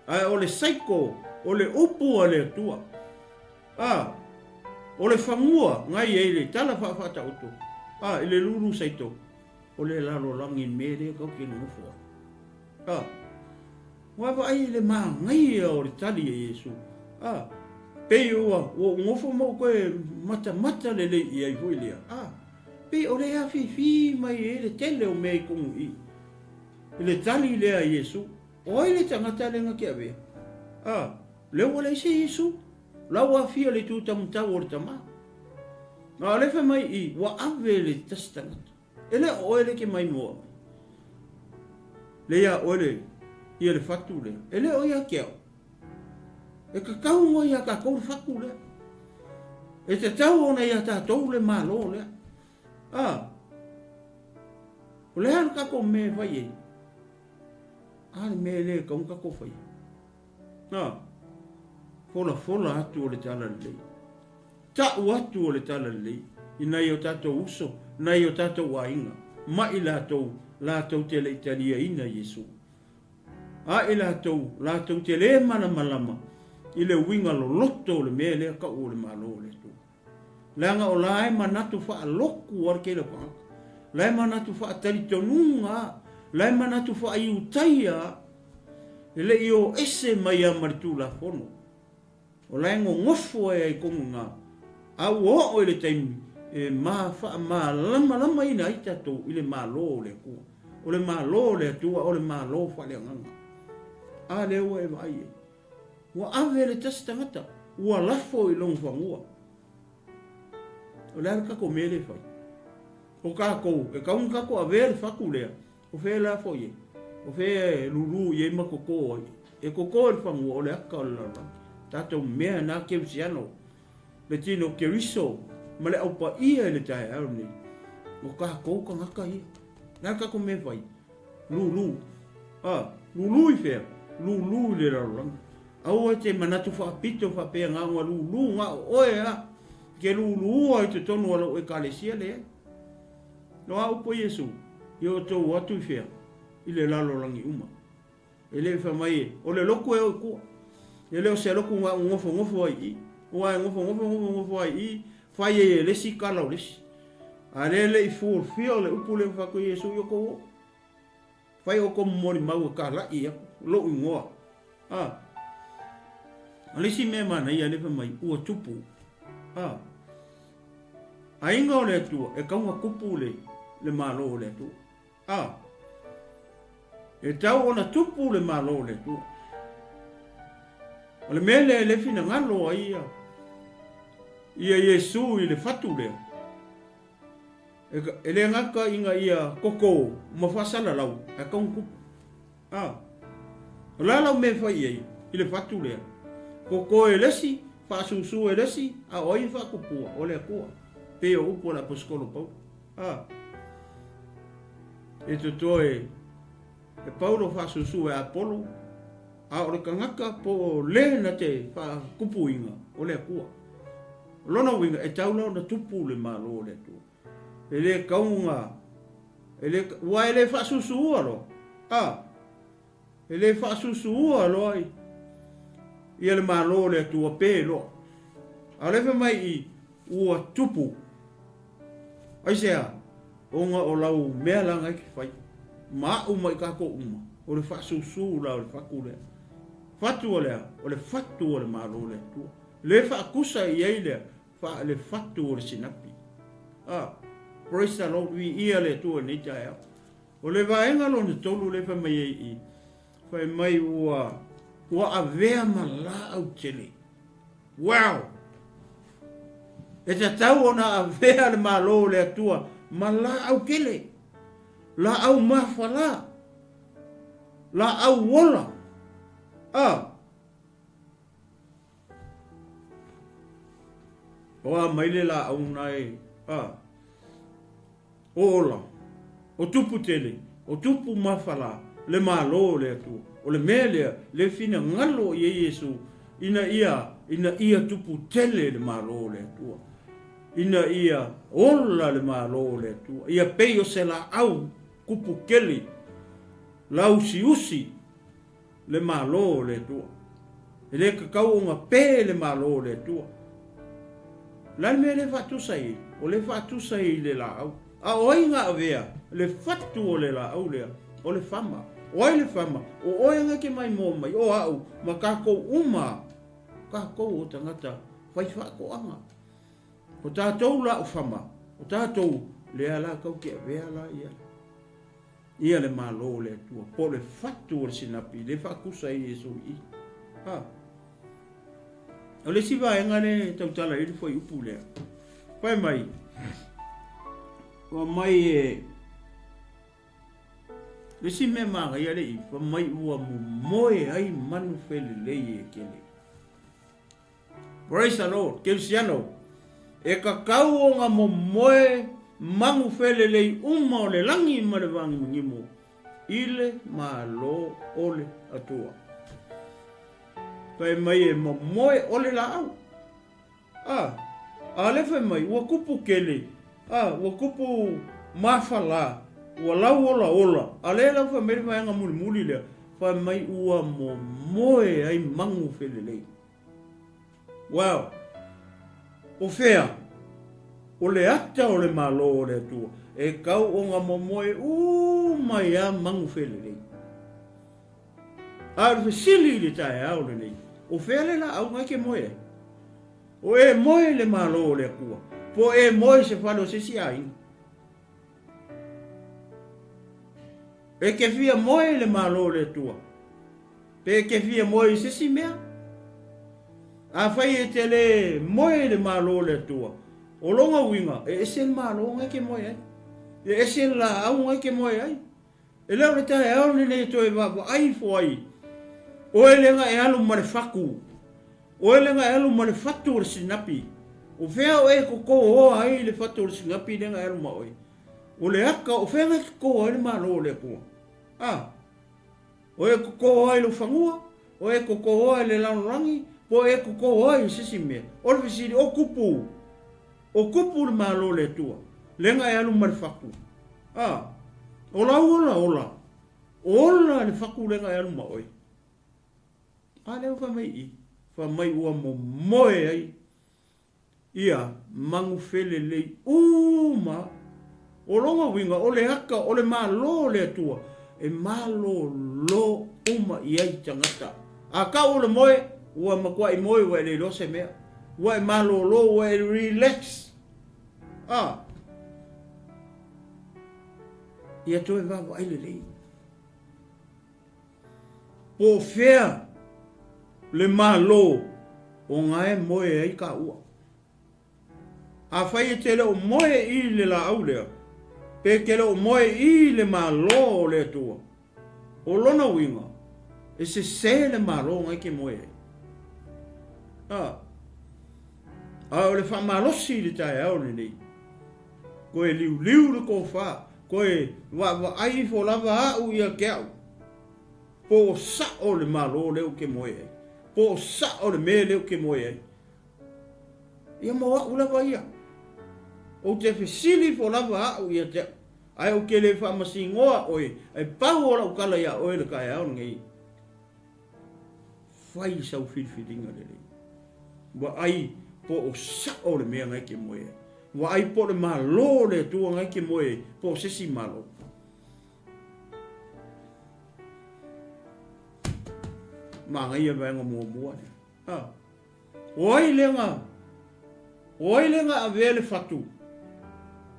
Ae o le saiko o le upu a le Atua. A. O le fanua ngai ai le tala faafaataoto. A. I le lulu saito o le lalolagi me lea kau ke nofo ai. A. Ua vaai i le manaia o le tali a Iesu. A. Pei ua ua ou nofo ma ou toe matamata lelei i ai foi lea. A. Pei o le afifi mai ai le tele o mea i tonu i i le tali lea a Iesu. O ai le tagata lea na te avea? A. Lea ua leai se Iesu. La ua afia le itu taumatau o le tama. A o lea fai mai i, ua ave le tasi tagata. E le o oe lea ke mai mua mai. Le ia oe le, ia le fatu lea. E le o ia te au. E tatau ona ia tatou le fatu lea. E tatau ona ia tatou le Malo lea. A, o le a le tatou mea e fai ai? A le mea lea e tatau ona tatou faia. A, folafola atu o le talalelei. Ta'u atu o le talalelei i nai o tatou uso, nai o tatou aiga, ma i latou, latou te le i taliaina Iesu. A i latou, latou te lē malamalama i le uiga loloto o le mea lea ta'u o le Malo o le Atua. Leaga o la e manatu fa'aloku a le tele o tagata, la e manatu fa'atalitonuga a, la e manatu fa'aiutaia a, e le i o ese mai a ma le Tulafono. O la e gogofo ai ai tonu i ina, a ua oo i le taimi e ma faamalamalamaina ai tatou i le Malo o le Atua. O le Malo o le Atua o le Malo faaleagaga. A lea ua e vaai ai. Ua ave le tasi tagata, ua lafo i lona fanua. O le a le tatou mea lea e fai? O tatou, e tatau ona tatou avea le fatu lea, O fea la foi e? O fea e lulu i ai ma koko ai? E koko i le fanua, o le aka o le lalolagi. Tatou mea na Kerisiano, le tino Keriso ma le Au Paia i le taeao lenei. O tatou tagata ia. Le a le tatou mea e fai? Lulu. A, lulu i fea? Lulu i le lalolagi. Aua e te manatu faapito faapea na ona lulu na o oe a. Ke lulua i totonu o lau Ekalesia, leai. O a upu a Iesu, i o outou o atu i fea? I le lalolagi uma. E le i fai mai e, o le lotu e o i tua. E le o se lotu na ou nofonofo ai i i. Ua e nofonofo nofonofo ai i i, fai ai e le isi tala o le isi. A lea e le i fulfill le upu lea ua fai atu e Iesu i outou o. Fai outou molimau e kalaʻi aku lou igoa. A. O le isi mea manaia lea fai mai ua tupu. A. Aiga o le Atua e tau ona tupu le le Malo o le Atua. A. E tau ona tupu le Malo o le Atua. O le mea lea e le finagalo ai ia ia Iesu i le fatu lea. E le gata ina ia koko ma faasalalau ae tau ona tupu. A. O le a lau mea e fai i ai i le fatu lea? Koko e le isi, faasusu e le isi, a o ai e faatupua? O le Atua. Pei o upu a le Aposetolo Paulo. A. E totoe e Paulo faasusu e Apolo, a o le tagata po o le na te faatupuina, o le Atua. O lona uiga, e tau la ona tupu le Malo o le Atua. E le tau e le, ua e le faasusuua loa, a, e le faasusuua loa i, ia le Malo o le Atua pe loa. A o lea fai mai i, ua tupu. Aisea? Ona o lau mea la na e te fai, ma a'u ma i tatou uma, o le faasusu la o le fatu lea. Fatu o le a? O le fatu o le Malo o le Atua. Le faatusa i ai lea fa le fatu o le sinapi. Ah, praise the Lord, viia le Atua i lenei taeao. O le vaega lona tolu lea fai mai ai i, fai mai ua, ua avea ma laau tele. Wow! E tatau ona avea le Malo o le Atua ma laau tele, laau mafala, laau ola. Ah, O a mai le laau na e, a, o ola, o tupu tele, o tupu mafala, le malo o le Atua. O le mea lea, le finagalo i ai Iesu, ina ia, ina ia tupu tele le malo o le Atua. Ina ia ola le malo o le Atua. Ia pei o se laau kupu tele, lausiusi, le Malo o le Atua. E le tatau ona pe le Malo o le Atua. O le a le mea lea e faatusa i ai? O lea e faatusa i le laau. A o ai na avea le fatu o le laau lea? O le fama. O ai le fama? O oe na e te maimoa mai, o au, ma tatou uma, tatou o tagata fai faatoaga. O tatou la o fama, o tatou lea la tau te avea la ia. Ia le Malo o le Atua, po o le fatu o le sinapi, lea e faatusa ai Iesu i i. Ha. O le isi vaega lea e tautala ai le fuaiupu lea, fai mai, ua mai e, le isi mea manaia le i, fai mai ua momoe ai manu felelei e tele. Praise the Lord. Kerisiano, e kakau ona momoe manu felelei uma o le lagi ma le vāgimogimo i le Malo o le Atua. Fai mai e momoe o le laau. A, a le fai mai, ua kupu kele, a, ua kupu mafala, ua lauolaola. A le lau fai mai le vaega mulimuli lea, fai mai ua momoe ai manu felelei. Well, o fea? O le ata o le Malo o le Atua, e kau ona momoe uma ai a manu felelei. A o le fesili i le taeao lenei, o fea le laau na e ke moe ai? O e moe i le Malo o le Atua, po o e moe i se fale o se isi aiga? E ke fia moe i le Malo o le Atua, Pe e te fia moe i se isi mea? Afai e te le moe i le Malo o le Atua, o lona uiga, e ese le Malo na e te moe ai. E ese le laau na e te moe ai. E le o le taeao lenei e toe vaavaai ifo ai, oe lea na e alu ma le fatu, oe lea na e alu ma le fatu o le sinapi. O fea oe e totooa ai le fatu o le sinapi lea na e alu ma oe? O le aka, o fea na e totoo ai le Malo o le Atua? A! O e koko ai lou fanua, o e koko ai le lalolagi, po o e koko ai i se isi mea. O le fesili, o kupu, o kupu le Malo o le Atua, lega e alu ma le fatu. A, o lau ola, ola, o ola le fatu lega e alu ma oe. A lea ua fai mai i i, fai mai ua momoe ai Ia manu felelei uma. O lona uiga, o le aka, o le Malo o le Atua, e malolo uma i ai tagata. A kau o le moe, Ua matuai moe ua e le iloa se mea. Ua e malolo ua e relax. A. Ia toe vaavaai lelei. Po o fea le Malo o ga e moe ai taua. Afai e te le o moe i le laau lea, pe te le o moe i le Malo o le Atua, o lona uiga, e sese le Malo ga e te moe ai. A, a o le faamalosi i le taeao lenei, toe liuliu le tofa, toe vaavaai ifo lava au ia te au, po o sao le Malo lea ou te moe ai, po o sao le mea lea ou te moe ai. Ia mo au lava ia. Ou te fesili ifo lava au ia te au, ae ou te le faamasinoa oe, ae pau o lau tala iā oe i le taeao lenei, fai sau filifiliga lelei. Vaai po o sao le mea na e te moe ai. Vaai po o le Malo o le Atua na e te moe ai, po o se isi Malo. Manaia le vaega muamua lea. A. O ai lea na, o ai lea na avea le fatu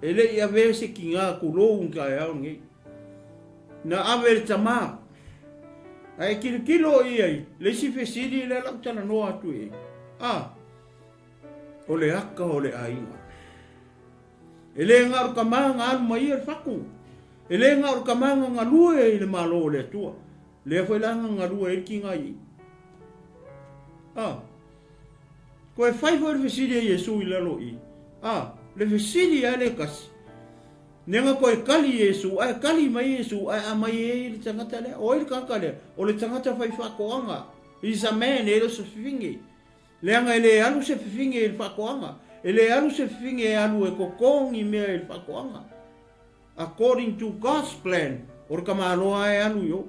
e le i avea se tiga tulou i taeao lenei? Na ave e le tama. Ae tilotilo i ai le isi fesili lea la ou talanoa atu i ai. A. O le aka o le aiga. E le na o le tama na alu mai ia le fatu. E le na o le tama na galue i le Malo o le Atua. Lea foi la na galue ai le tiga i i. A. Toe fai foi le fesili a Iesu i lalo i i. A. Le fesili lava lea e tasi. Nega toe kali Iesu, ae kali mai Iesu, ae aumai ai le tagata lea. O ai le tagata lea? O le tagata fai faatoaga. He's a man, e le o se fafine. Leaga e le alu se fafine i le faatoaga. E le alu se fafine e alu e totogi mea i le faatoaga. According to God's plan, o le tamaloa lava e alu i o.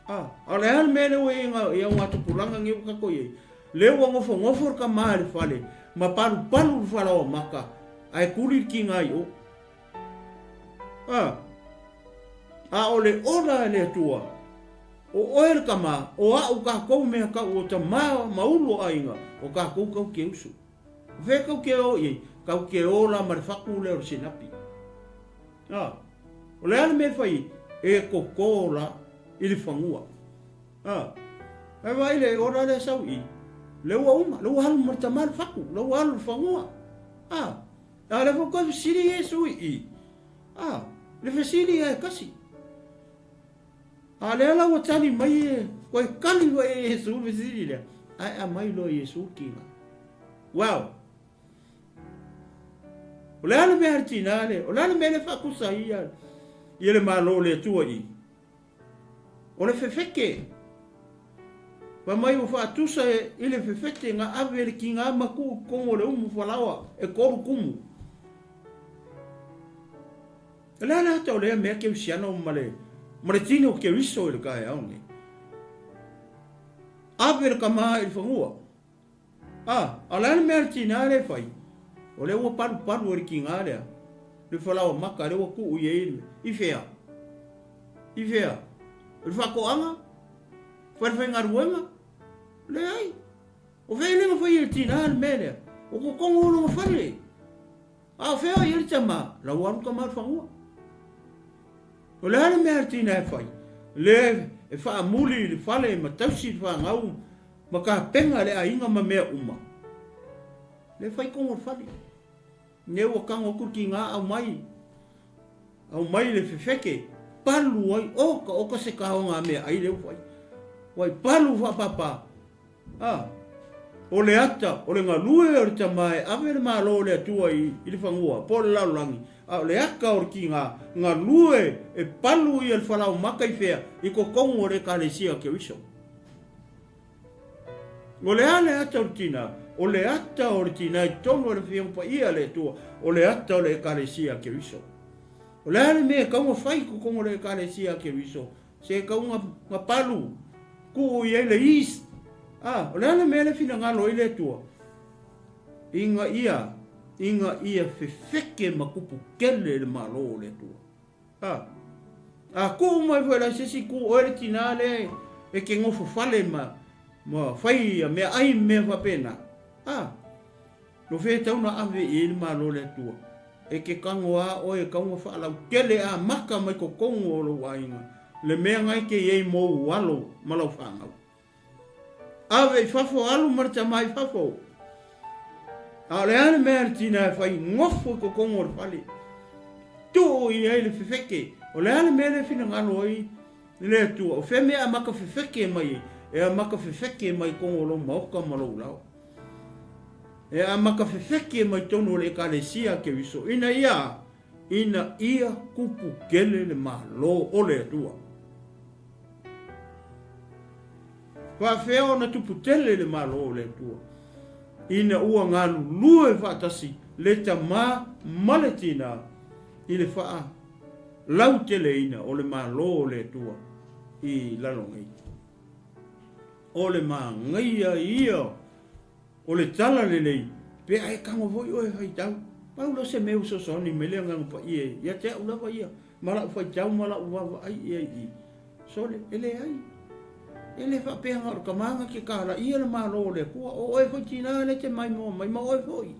A, a o le a le mea lea ua i ai i augatupulaga nei ua tatou i ai? Lea ua nofonofo le tama i le fale ma palupalu le falaoa maka ae tuli le tiga i o. A, a o le ola e le Atua, o oe le tama, o a'u tatou mea tau o tama ma ulu o aiga, o tatou tau te usu. O fea tou te o i ai? Tou te o la ma le fatu lea o le sinapi. A, o le a le mea e fai ai? E koko la i le fanua. A, ae vaai le ola lea sau i i, lea ua uma, lea ua alu ma le tama le fatu, lea ua alu i le fanua. A, a o lea foi toe fesili Iesu i i. A, le fesili ia e tasi. A lea la ua tali mai e, koe kali foi e Iesu le fesili lea, ae aumai loa e Iesu le tiga. Well, o le a le mea a le tina lea? O le a le mea lea e faatusa ai ia, ia le Malo o le Atua i i? O le fefete. Fai mai ua faatusa i le fefete na ave e le tiga ma tuu i totonu o le umu falaoa e tolu kumu. O le a le ata o lea mea Keusiano ma le, ma le tino o Keriso i le taeao nei? Ave le tama i le fanua. A, a o le a le mea a le tinā lea e fai? O lea ua palupalu e le tinā lea, le falaoa maka lea ua tuu i ai le mea. I fea? I fea? O le faatoaga? Falefaigaluega? Leai. O fea le na fai e le tinā le mea lea? O totonu o lona fale. A o fea o i ai le tama? La ua alu tama i le fanua. O le a le mea a le tina e fai? Lea e faamuli i le fale ma tausi le fanau ma tapena le aiga ma mea uma. Lea e fai tonu o le fale. Lea ua tago atu le tiga aumai, aumai le fefete, palu ai, oka oka se taoga meaai lea ua fai. Ua palu faapapa. A, o le ata, o le galue o le tama e ave le Malo o le Atua i, i le fanua, po o le lalolagi, a o le ata o le tiga, galue e palu ia le falaomata i fea? I totonu o le Ekalesia a Keriso. O le a le ata o le tina? O le ata o le tina i totonu o le Afioga Paia a le Atua, o le ata o le Ekalesia a Keriso. O le a le mea e tatau ona fai i totonu o le Ekalesia a Keriso? Se tau na palu, tuu i ai le yeast. A, o le a le mea lea finagalo ai le Atua? Ina ia, ina ia fefeke ma tupu tele le Malo o le Atua. A, a tuu mai foi la se isi tu, oe le tina lea e te nofo fale ma, ma fai ia meaai ma mea faapena, a, no fea e tatau ona ave i ai le Malo o le Atua? E te tago a oe e tatau ona faalautele amata mai totonu o lou aiga le mea na e te i ai mou alo ma lau fanau. Ave i fafo, alu ma le tama i fafo. A o le a le mea a le tina e fai, nofo i totonu o le fale. Tuu i ai le fefeke. O le a le mea lea e finagalo ai le Atua? O fea mea e amata fefeke mai ai? E amata fefeke mai totonu o lou maota ma lou laoa. E amata fefeke mai totonu o le Ekalesia a Keriso, ina ia a? Ina ia tupu tele le Malo o le Atua. Faafefea ona tupu tele le Malo o le Atua? Ina ua galulue faatasi le tama ma le tina i le faalauteleina o le Malo o le Atua i lalo nei. O le manaia ia O le tala lelei, pe a e tago foi oe e faitau. Pau lea o se mea ua fesoasoani mai le Agaga Paia ia te au lava ia, ma lau faitau ma lau vaavaai i ai i. Sole, e leai. E le faapea na o le tama na te kalaia le Malo o le Atua, o oe foi tina lea te maimoa mai ma oe foi.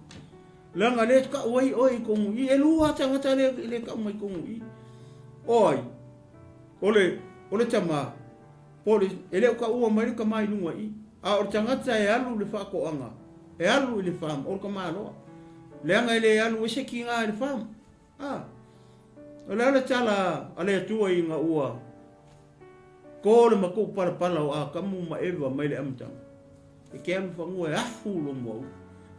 Leaga lea e tau ai oe i tonu i, e lua tagata lea e tau mai tonu i. O ai? O le, o le tama, Po o le, e le o taua mai le tama i luga i i, a o le tagata e alu i le faatoaga, e alu i le farm, o le tamaloa. Leaga e le alu ai se tiga i le farm. A. O le a le tala a le Atua ina ua to le matou palapala o Atamu ma Eva mai le amataga? E te alu fanua e afu lou muaulu.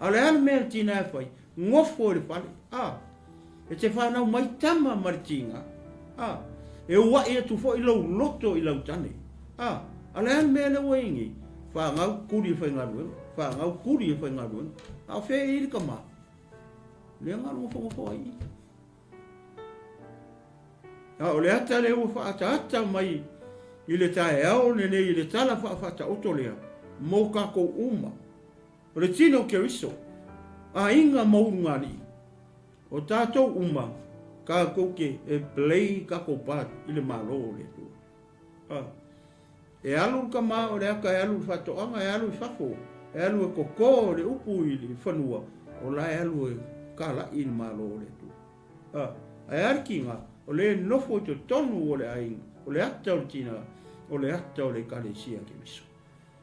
A o le a le mea le tina e fai? Nofo i le fale. A. E te whanau mai tama ma le tiga. A. E ua'i atu foi lou loto i lau tane. A. A le a le mea lea ua i nei? Whanau kuri e whaigaluega. Whanau kuri e whaigaluega. A o whea i le tama? Lea nga nofonofo ai i. A o le ata lea ua faaataata mai i le taeao lenei i le tala faafaataoto lea mo kākou uma. O le tino o Keriso, aiga ma ulugalii, o tātou uma kākou te e play kākou part i le Malo o le Atua. A. E alu le tama o le ata e alu i le faatoaga, e alu i fafo, e alu e koko le upu i le fanua, o la e alu e kalaʻi i le Malo o le Atua. A, ae a le tiga, o le nofo i totonu o le aiga, o le ata o le tina, o le ata o le Ekalesia Keriso.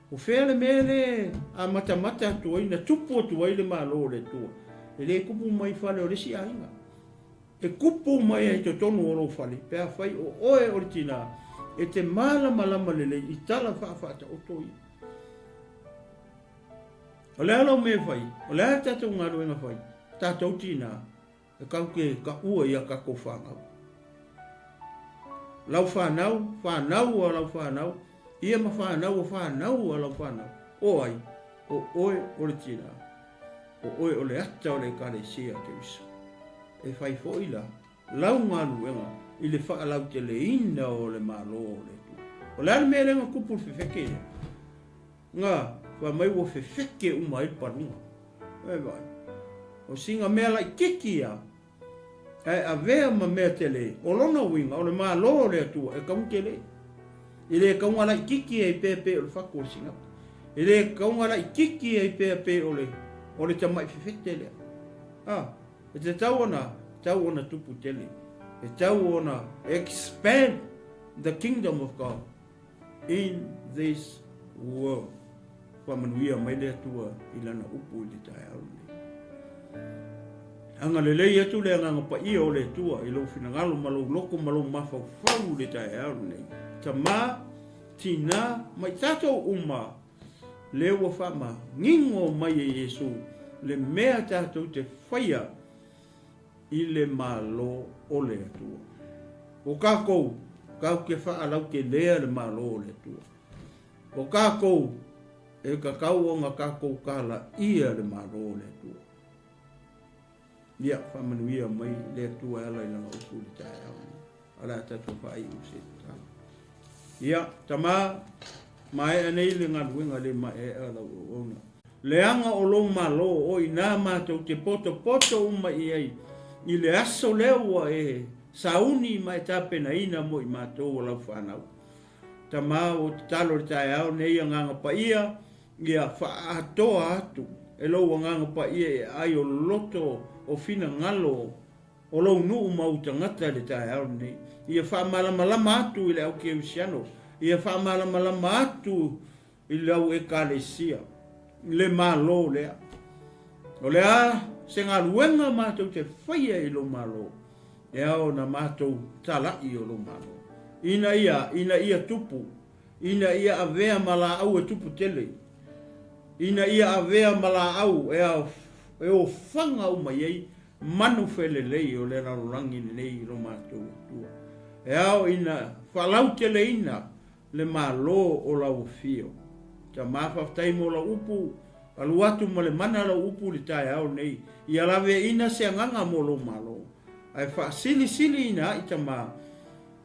O fea le mea le amatamata atu ai, na tupu atu ai le Malo o le Atua? E le kupu mai i fale o le isi aiga. E kupu mai ai totonu o lou fale, pe afai o oe o le tina, e te malamalama lelei i tala faafaataoto ia. O le a lau mea e fai? O le a le tatou galuega fai? Tatou tina, e kau ke kaua ia kakou fanau. Lau fanau, fanau a lau fanau, ia ma fanau a fanau a lau fanau. O ai? O oe o le tina. O oe o le ata o le Ekalesia a Keriso. E fai foi la lau galuega i le faalauteleina o le Malo o le Atua. O le a le mea lea na tupu i le fefeke ia? Na fai mai ua fefeke uma ai le paluga. E vaai. O sina mea laititi ia, ae avea ma mea tele, o lona uiga o le Malo o le Atua e tau tele. E le tau laititi ai pea pei o le fatu o le sinapi. E le tau laititi ai pea pei o le, o le tamai fefete lea. A, e te tau ona, tau ona tupu tele. E tau ona expand the kingdom of God in this world. Faamanuia mai le Atua i Lana upu i le taeao lenei. Agalelei atu le Agaga Paia o le Atua i lou finagalo ma lou loto ma lou mafaufau i le taeao lenei. Tama, tina, ma i tatou uma, lea ua faamanino mai e Iesu le mea tatou te faia i le Malo o le Atua. O kakou, kau ke whaalautelea le Malo o le Atua. O kakou, e kakau ona kakou kala ia le Malo o le Atua. Ia, whaamanuia mai le Atua e ala i lana upu i le taeao lenei. O le a tatou faaiu se tatalo. Ia, tama, maea nei le galuega le maeaea lau auauna. Leaga o lou Malo o i nā matou te potopoto uma i ai i le aso lea ua e sauni ma e tapenaina mo i matou o lau fanau. Tama ua ou tatalo i le taeao nei Agaga Paia, ia faaatoa atu e lou Agaga Paia i aai o loto o finagalo o lou nuu ma ou tagata i le taeao lenei. Ia faamalamalama atu i le au kerisiano, ia faamalamalama atu i lau Ekalesia le Malo lea. O le a se galuega matou te faia i lou Malo, e ao ona matou tala'i o lou Malo, ina ia, ina ia tupu, ina ia avea ma laau e tupu tele, ina ia avea ma laau e ao, e ofaga uma i ai manu felelei o le lalolagi lenei i lo matou Atua. E ao ina faalauteleina le Malo o lau afio. Tama faafetai mo lau upu, alu atu ma le mana lau upu i le taeao lenei, ia laveaina se agaga mo lou Malo, ae faasilisili ina ai Tama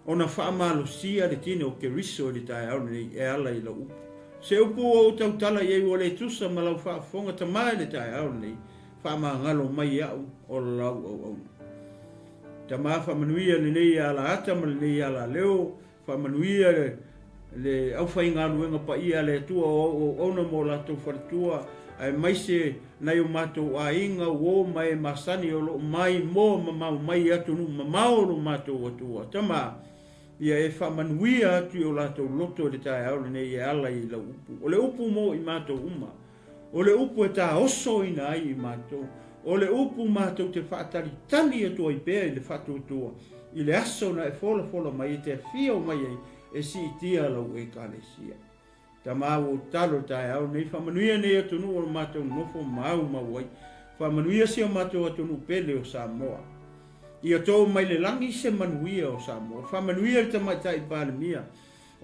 ona faamalosia le tino o Keriso i le taeao lenei e ala i lau upu. Se upu ua ou tautala i ai ua le tusa ma lau faafofoga Tama i le taeao lenei, faamagalo mai iaʻu o lau auauna. Tama faamanuia lenei alaata ma lenei alaleo, Faamanuia le aufaigaluega paia a le Atua o au auauna ma o latou faletua, aemaise nai o matou aiga, uo ma e masani o lo o maimoa mamao mai i atunuu mamao o lo matou Atua. Tama, ia e faamanuia atu i o latou loto i le taeao lenei e ala i lau upu. O le upu mo i matou uma. O le upu e taosoina ai i matou. O le upu matou te faatalitali atu ai pea i le faatuatua i le aso na e folafola mai e te afio mai ai e siitia lau Ekalesia. Tama ua ou tatalo i le taeao nei, faamanuia nei atunuu o lo matou nofo maumau ai. Faamanuia si o matou atunuu pele o Samoa. Ia to mai le lagi se manuia o Samoa. Faamanuia le Tamaitai Palemia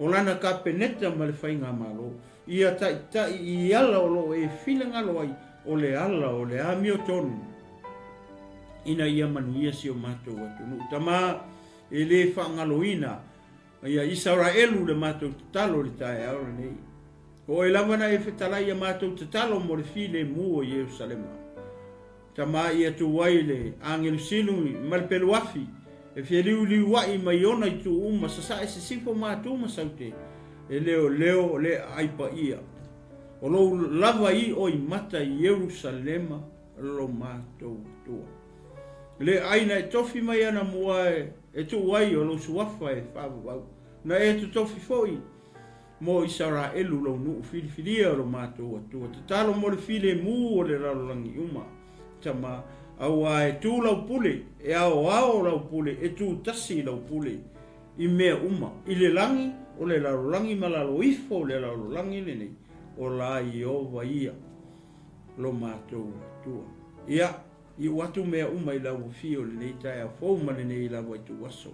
O lana Kapeneta ma le Faigamalo, ia taitai i ala o lo o e finagalo ai o le ala o le amiotonu ina ia manuia si o matou atunuu. Tama, e le faagaloina ia Isaraelu le matou tatalo i le taeao lenei. O oe lava na e fetalai ia matou tatalo mo le filemu o Ierusalema. Tama ia tu ai le agelu silu ma le pelu afi, e fia liuliuaʻi mai ona itu uma, sasae sisifo matu ma saute, e leoleo o le aai paia. O lou lava iʻo i mata i Ierusalema lo matou Atua. Le aai na e tofi mai ana mua e tuu ai o lou suafa e faavavau, na e totofi foi Mo Isaraelu lou nuu filifilia o lo matou Atua, tatalo mo le filemu o le lalolagi uma. Tama, auā e tu lau pule, e aoao lau pule, e tu tasi lau pule i mea uma, i le lagi, o le lalolagi ma lalo ifo o le lalolagi lenei, o la Ieova ia, lo matou Atua. Ia, iu atu mea uma i lau afio i lenei taeao fou ma lenei lava ituaso.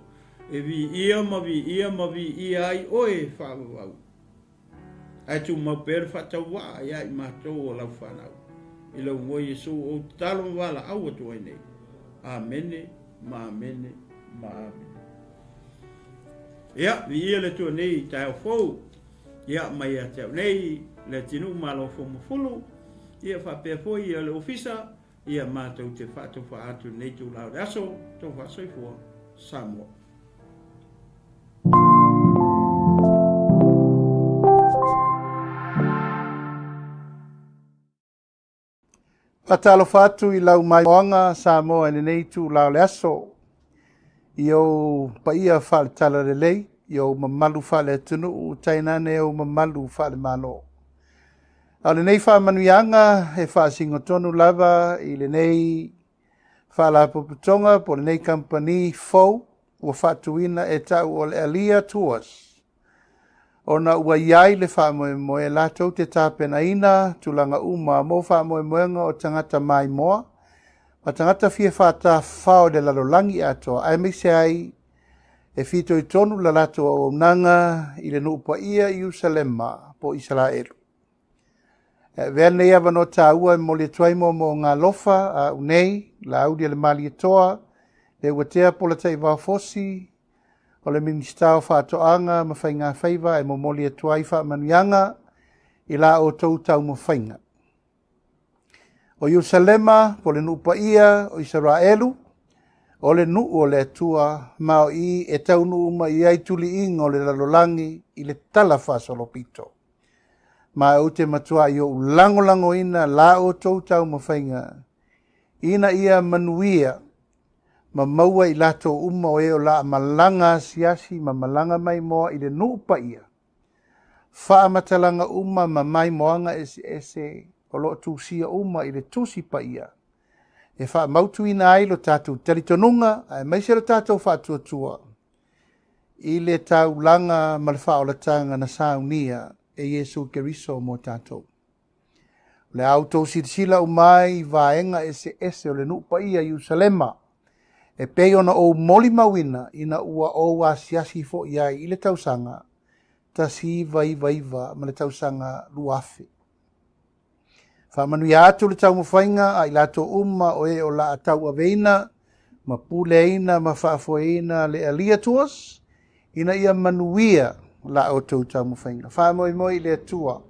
E viia ma viia ma viia ai oe e faavavau, ae tumau pea le faatauvaa ia i matou o lau fanau. I lau igoa Iesu ou tatalo ma valaau atu ai nei. Amene ma amene ma amene. Ia, viia le Atua nei i taeao fou, ia, mai ia te au nei, le atinuu Malo Fomafulu, ia faapea foi ia le ofisa, Ia matou te faatofa atu i lenei itula o le aso, tofa soifua, Samoa. Faatalofa atu i lau maimoaga Samoa i lenei itula o le aso, i ou paia faale-talalelei, i ou mamalu faale-atunuu, tainane ou mamalu faale-Malo. A o lenei faamanuiaga e faasino tonu lava i lenei faalapotopotoga po o lenei kamupani fou ua faatuina e ta'u o le Alia Tours, ona ua i ai le faamoemoe latou te tapenaina tulaga uma mo faamoemoega o tagata maimoa ma tagata fia faatafafao i le lalolagi atoa, aemaise ai e fitoitonu la latou auaunaga i le nuu paia i Ierusalema po o Isaraelu. E avea lenei avanoa taua e momoli atu ai moomooga alofa a au nei, Laauli a le Malietoa, le Uatea Polataivao Fosi, o le Minisita o Faatoaga ma Faigafaiva e momoli atu ai faamanuiaga i la outou taumafaiga. O Ierusalema, po o le nuu paia o Isaraelu, O le nuu o le Atua ma o i e taunuu mai ai tuliiga o le lalolagi i le tala faasolopito. Ma ou te matuai ou lagolagoina la outou taumafaiga ina ia manuia ma maua i latou uma o e o le a malaga asiasi ma malaga maimoa i le nuu paia. Faamatalaga uma ma maimoaga eseese o lo o tusia uma i le Tusi Paia e faamautuina ai lo tatou talitonuga aemaise lo tatou faatuatua i le taulaga ma le faaolataga na saunia e Iesu Keriso mo tatou. O le a outou silasila uma ai i vaega eseese o le nuu paia i Ierusalema, e pei ona ou molimauina ina ua ou asiasi foi ai i le tausaga 1999 ma le tausaga 2000. Faamanuia atu le taumafaiga a i latou uma o e o le a tauaveina ma puleaina ma faafoeina le Alia Tours ina ia manuia la outou taumafaiga. Faamoemoe i le Atua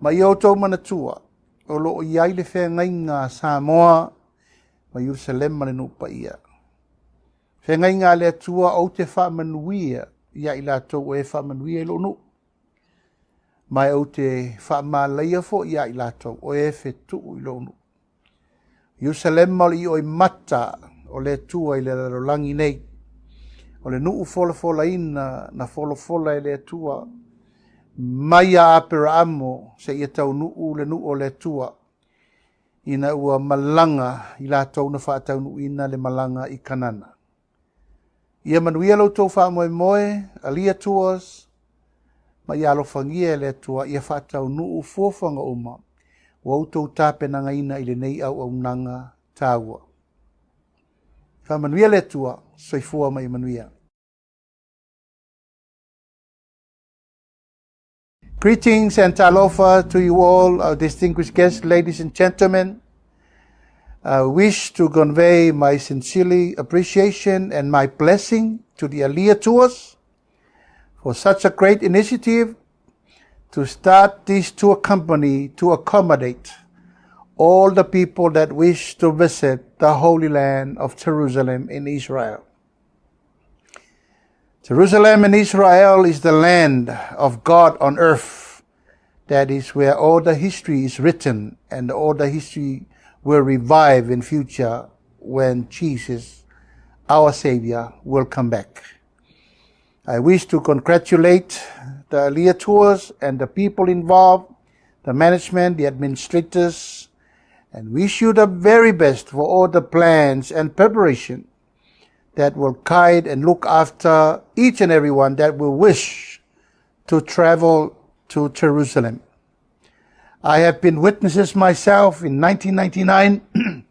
ma ia outou manatua o lo o i ai le feagaiga a Samoa ma Ierusalema le nuu paia. Feagaiga a le Atua ou te faamanuia ia i latou o e faamanuia i lou nuu. Ma ou te faamalaia foi ia i latou o e fetuu i lou nuu. Ierusalema o le ioimata o le Atua i le lalolagi nei. O le nuu folafolaina na folafola e le Atua mai ia Aperaamo seia taunuu le nuu o le Atua ina ua malaga i latou na faataunuuina le malaga i Kanana. Ia manuia lo outou faamoemoe, Alia Tours, ma ia alofagia e le Atua ia faataunuu fuafuaga uma ua outou tapenagaina i lenei auaunaga taua. Faamanuia le Atua, soifua ma ia manuia. Greetings and talofa to you all, our distinguished guests, ladies and gentlemen. I wish to convey my sincere appreciation and my blessing to the Alia Tours for such a great initiative to start this tour company to accommodate all the people that wish to visit the Holy Land of Jerusalem in Israel. Jerusalem in Israel is the land of God on earth. That is where all the history is written, and all the history will revive in future when Jesus, our Savior, will come back. I wish to congratulate the Alia Tours and the people involved, the management, the administrators, and wish you the very best for all the plans and preparation that will guide and look after each and every one that will wish to travel to Jerusalem. I have been witnesses myself in 1999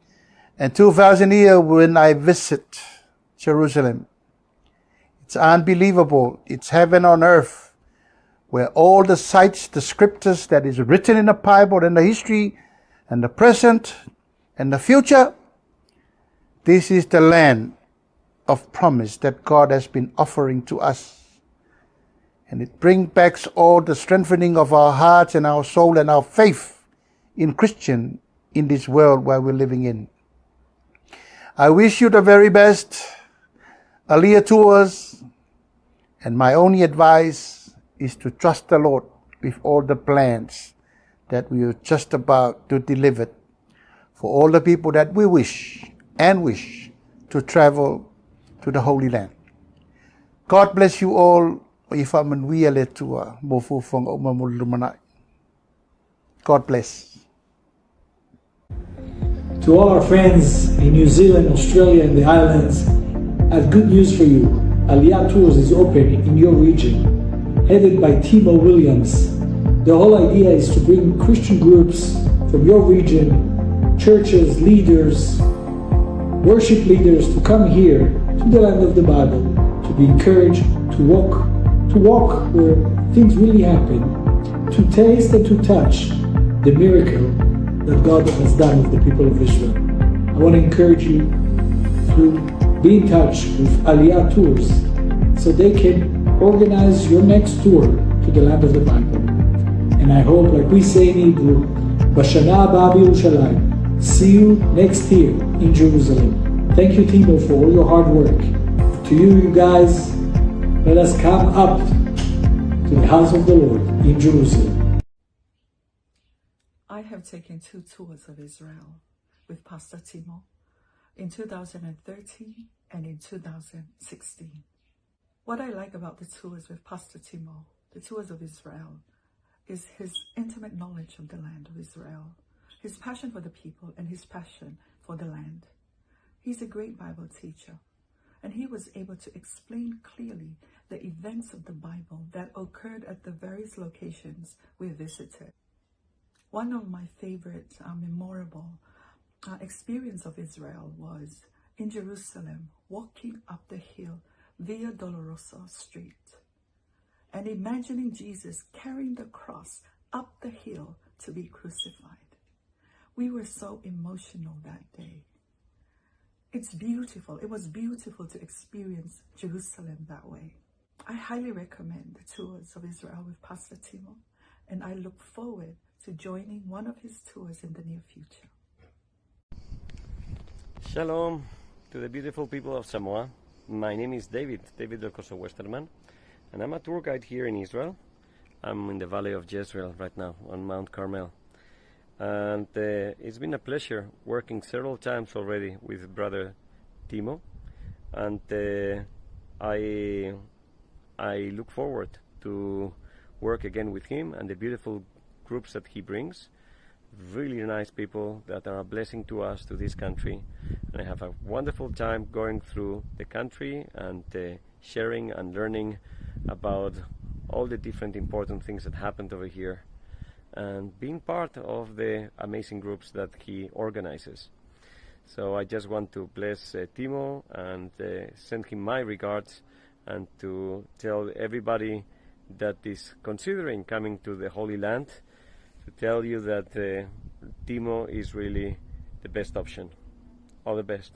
and 2000 year when I visit Jerusalem. It's unbelievable. It's heaven on earth, where all the sites, the scriptures that is written in the Bible and the history and the present and the future, this is the land of promise that God has been offering to us. And it brings back all the strengthening of our hearts and our soul and our faith in Christian in this world where we're living in. I wish you the very best, Alia Tours, and my only advice is to trust the Lord with all the plans that we are just about to deliver for all the people that we wish and wish to travel to the Holy Land. God bless you all. Ia faamanuia le Atua mo fuafuaga uma mo le lumanai. God bless. To all our friends in New Zealand, Australia, and the islands, I have good news for you. Aliyah Tours is open in your region, headed by Timo Williams. The whole idea is to bring Christian groups from your region, churches, leaders, worship leaders to come here to the land of the Bible to be encouraged to walk where things really happen, to taste and to touch the miracle that God has done with the people of Israel. I want to encourage you to be in touch with Aliyah Tours so they can organize your next tour to the land of the Bible. And I hope, like we say in Hebrew, בשנה הבאה בירושלים. See you next year in Jerusalem. Thank you, Timo, for all your hard work. To you, you guys, let us come up to the house of the Lord in Jerusalem. I have taken 2 tours of Israel with Pastor Timo in 2013 and in 2016. What I like about the tours with Pastor Timo, the tours of Israel, is his intimate knowledge of the land of Israel, his passion for the people and his passion for the land. He's a great Bible teacher, and he was able to explain clearly the events of the Bible that occurred at the various locations we visited. One of my favorite memorable experience of Israel was in Jerusalem, walking up the hill Via Dolorosa Street and imagining Jesus carrying the cross up the hill to be crucified. We were so emotional that day. It's beautiful. It was beautiful to experience Jerusalem that way. I highly recommend the tours of Israel with Pastor Timo, and I look forward to joining one of his tours in the near future. Shalom to the beautiful people of Samoa. My name is David Delcorso Westerman, and I'm a tour guide here in Israel. I'm in the Valley of Jezreel right now on Mount Carmel. And it's been a pleasure working several times already with Brother Timo. And I look forward to work again with him and the beautiful groups that he brings. Really nice people that are a blessing to us, to this country. And I have a wonderful time going through the country and sharing and learning about all the different important things that happened over here and being part of the amazing groups that he organizes. So I just want to bless Timo and send him my regards and to tell everybody that is considering coming to the Holy Land, to tell you that Timo is really the best option. All the best.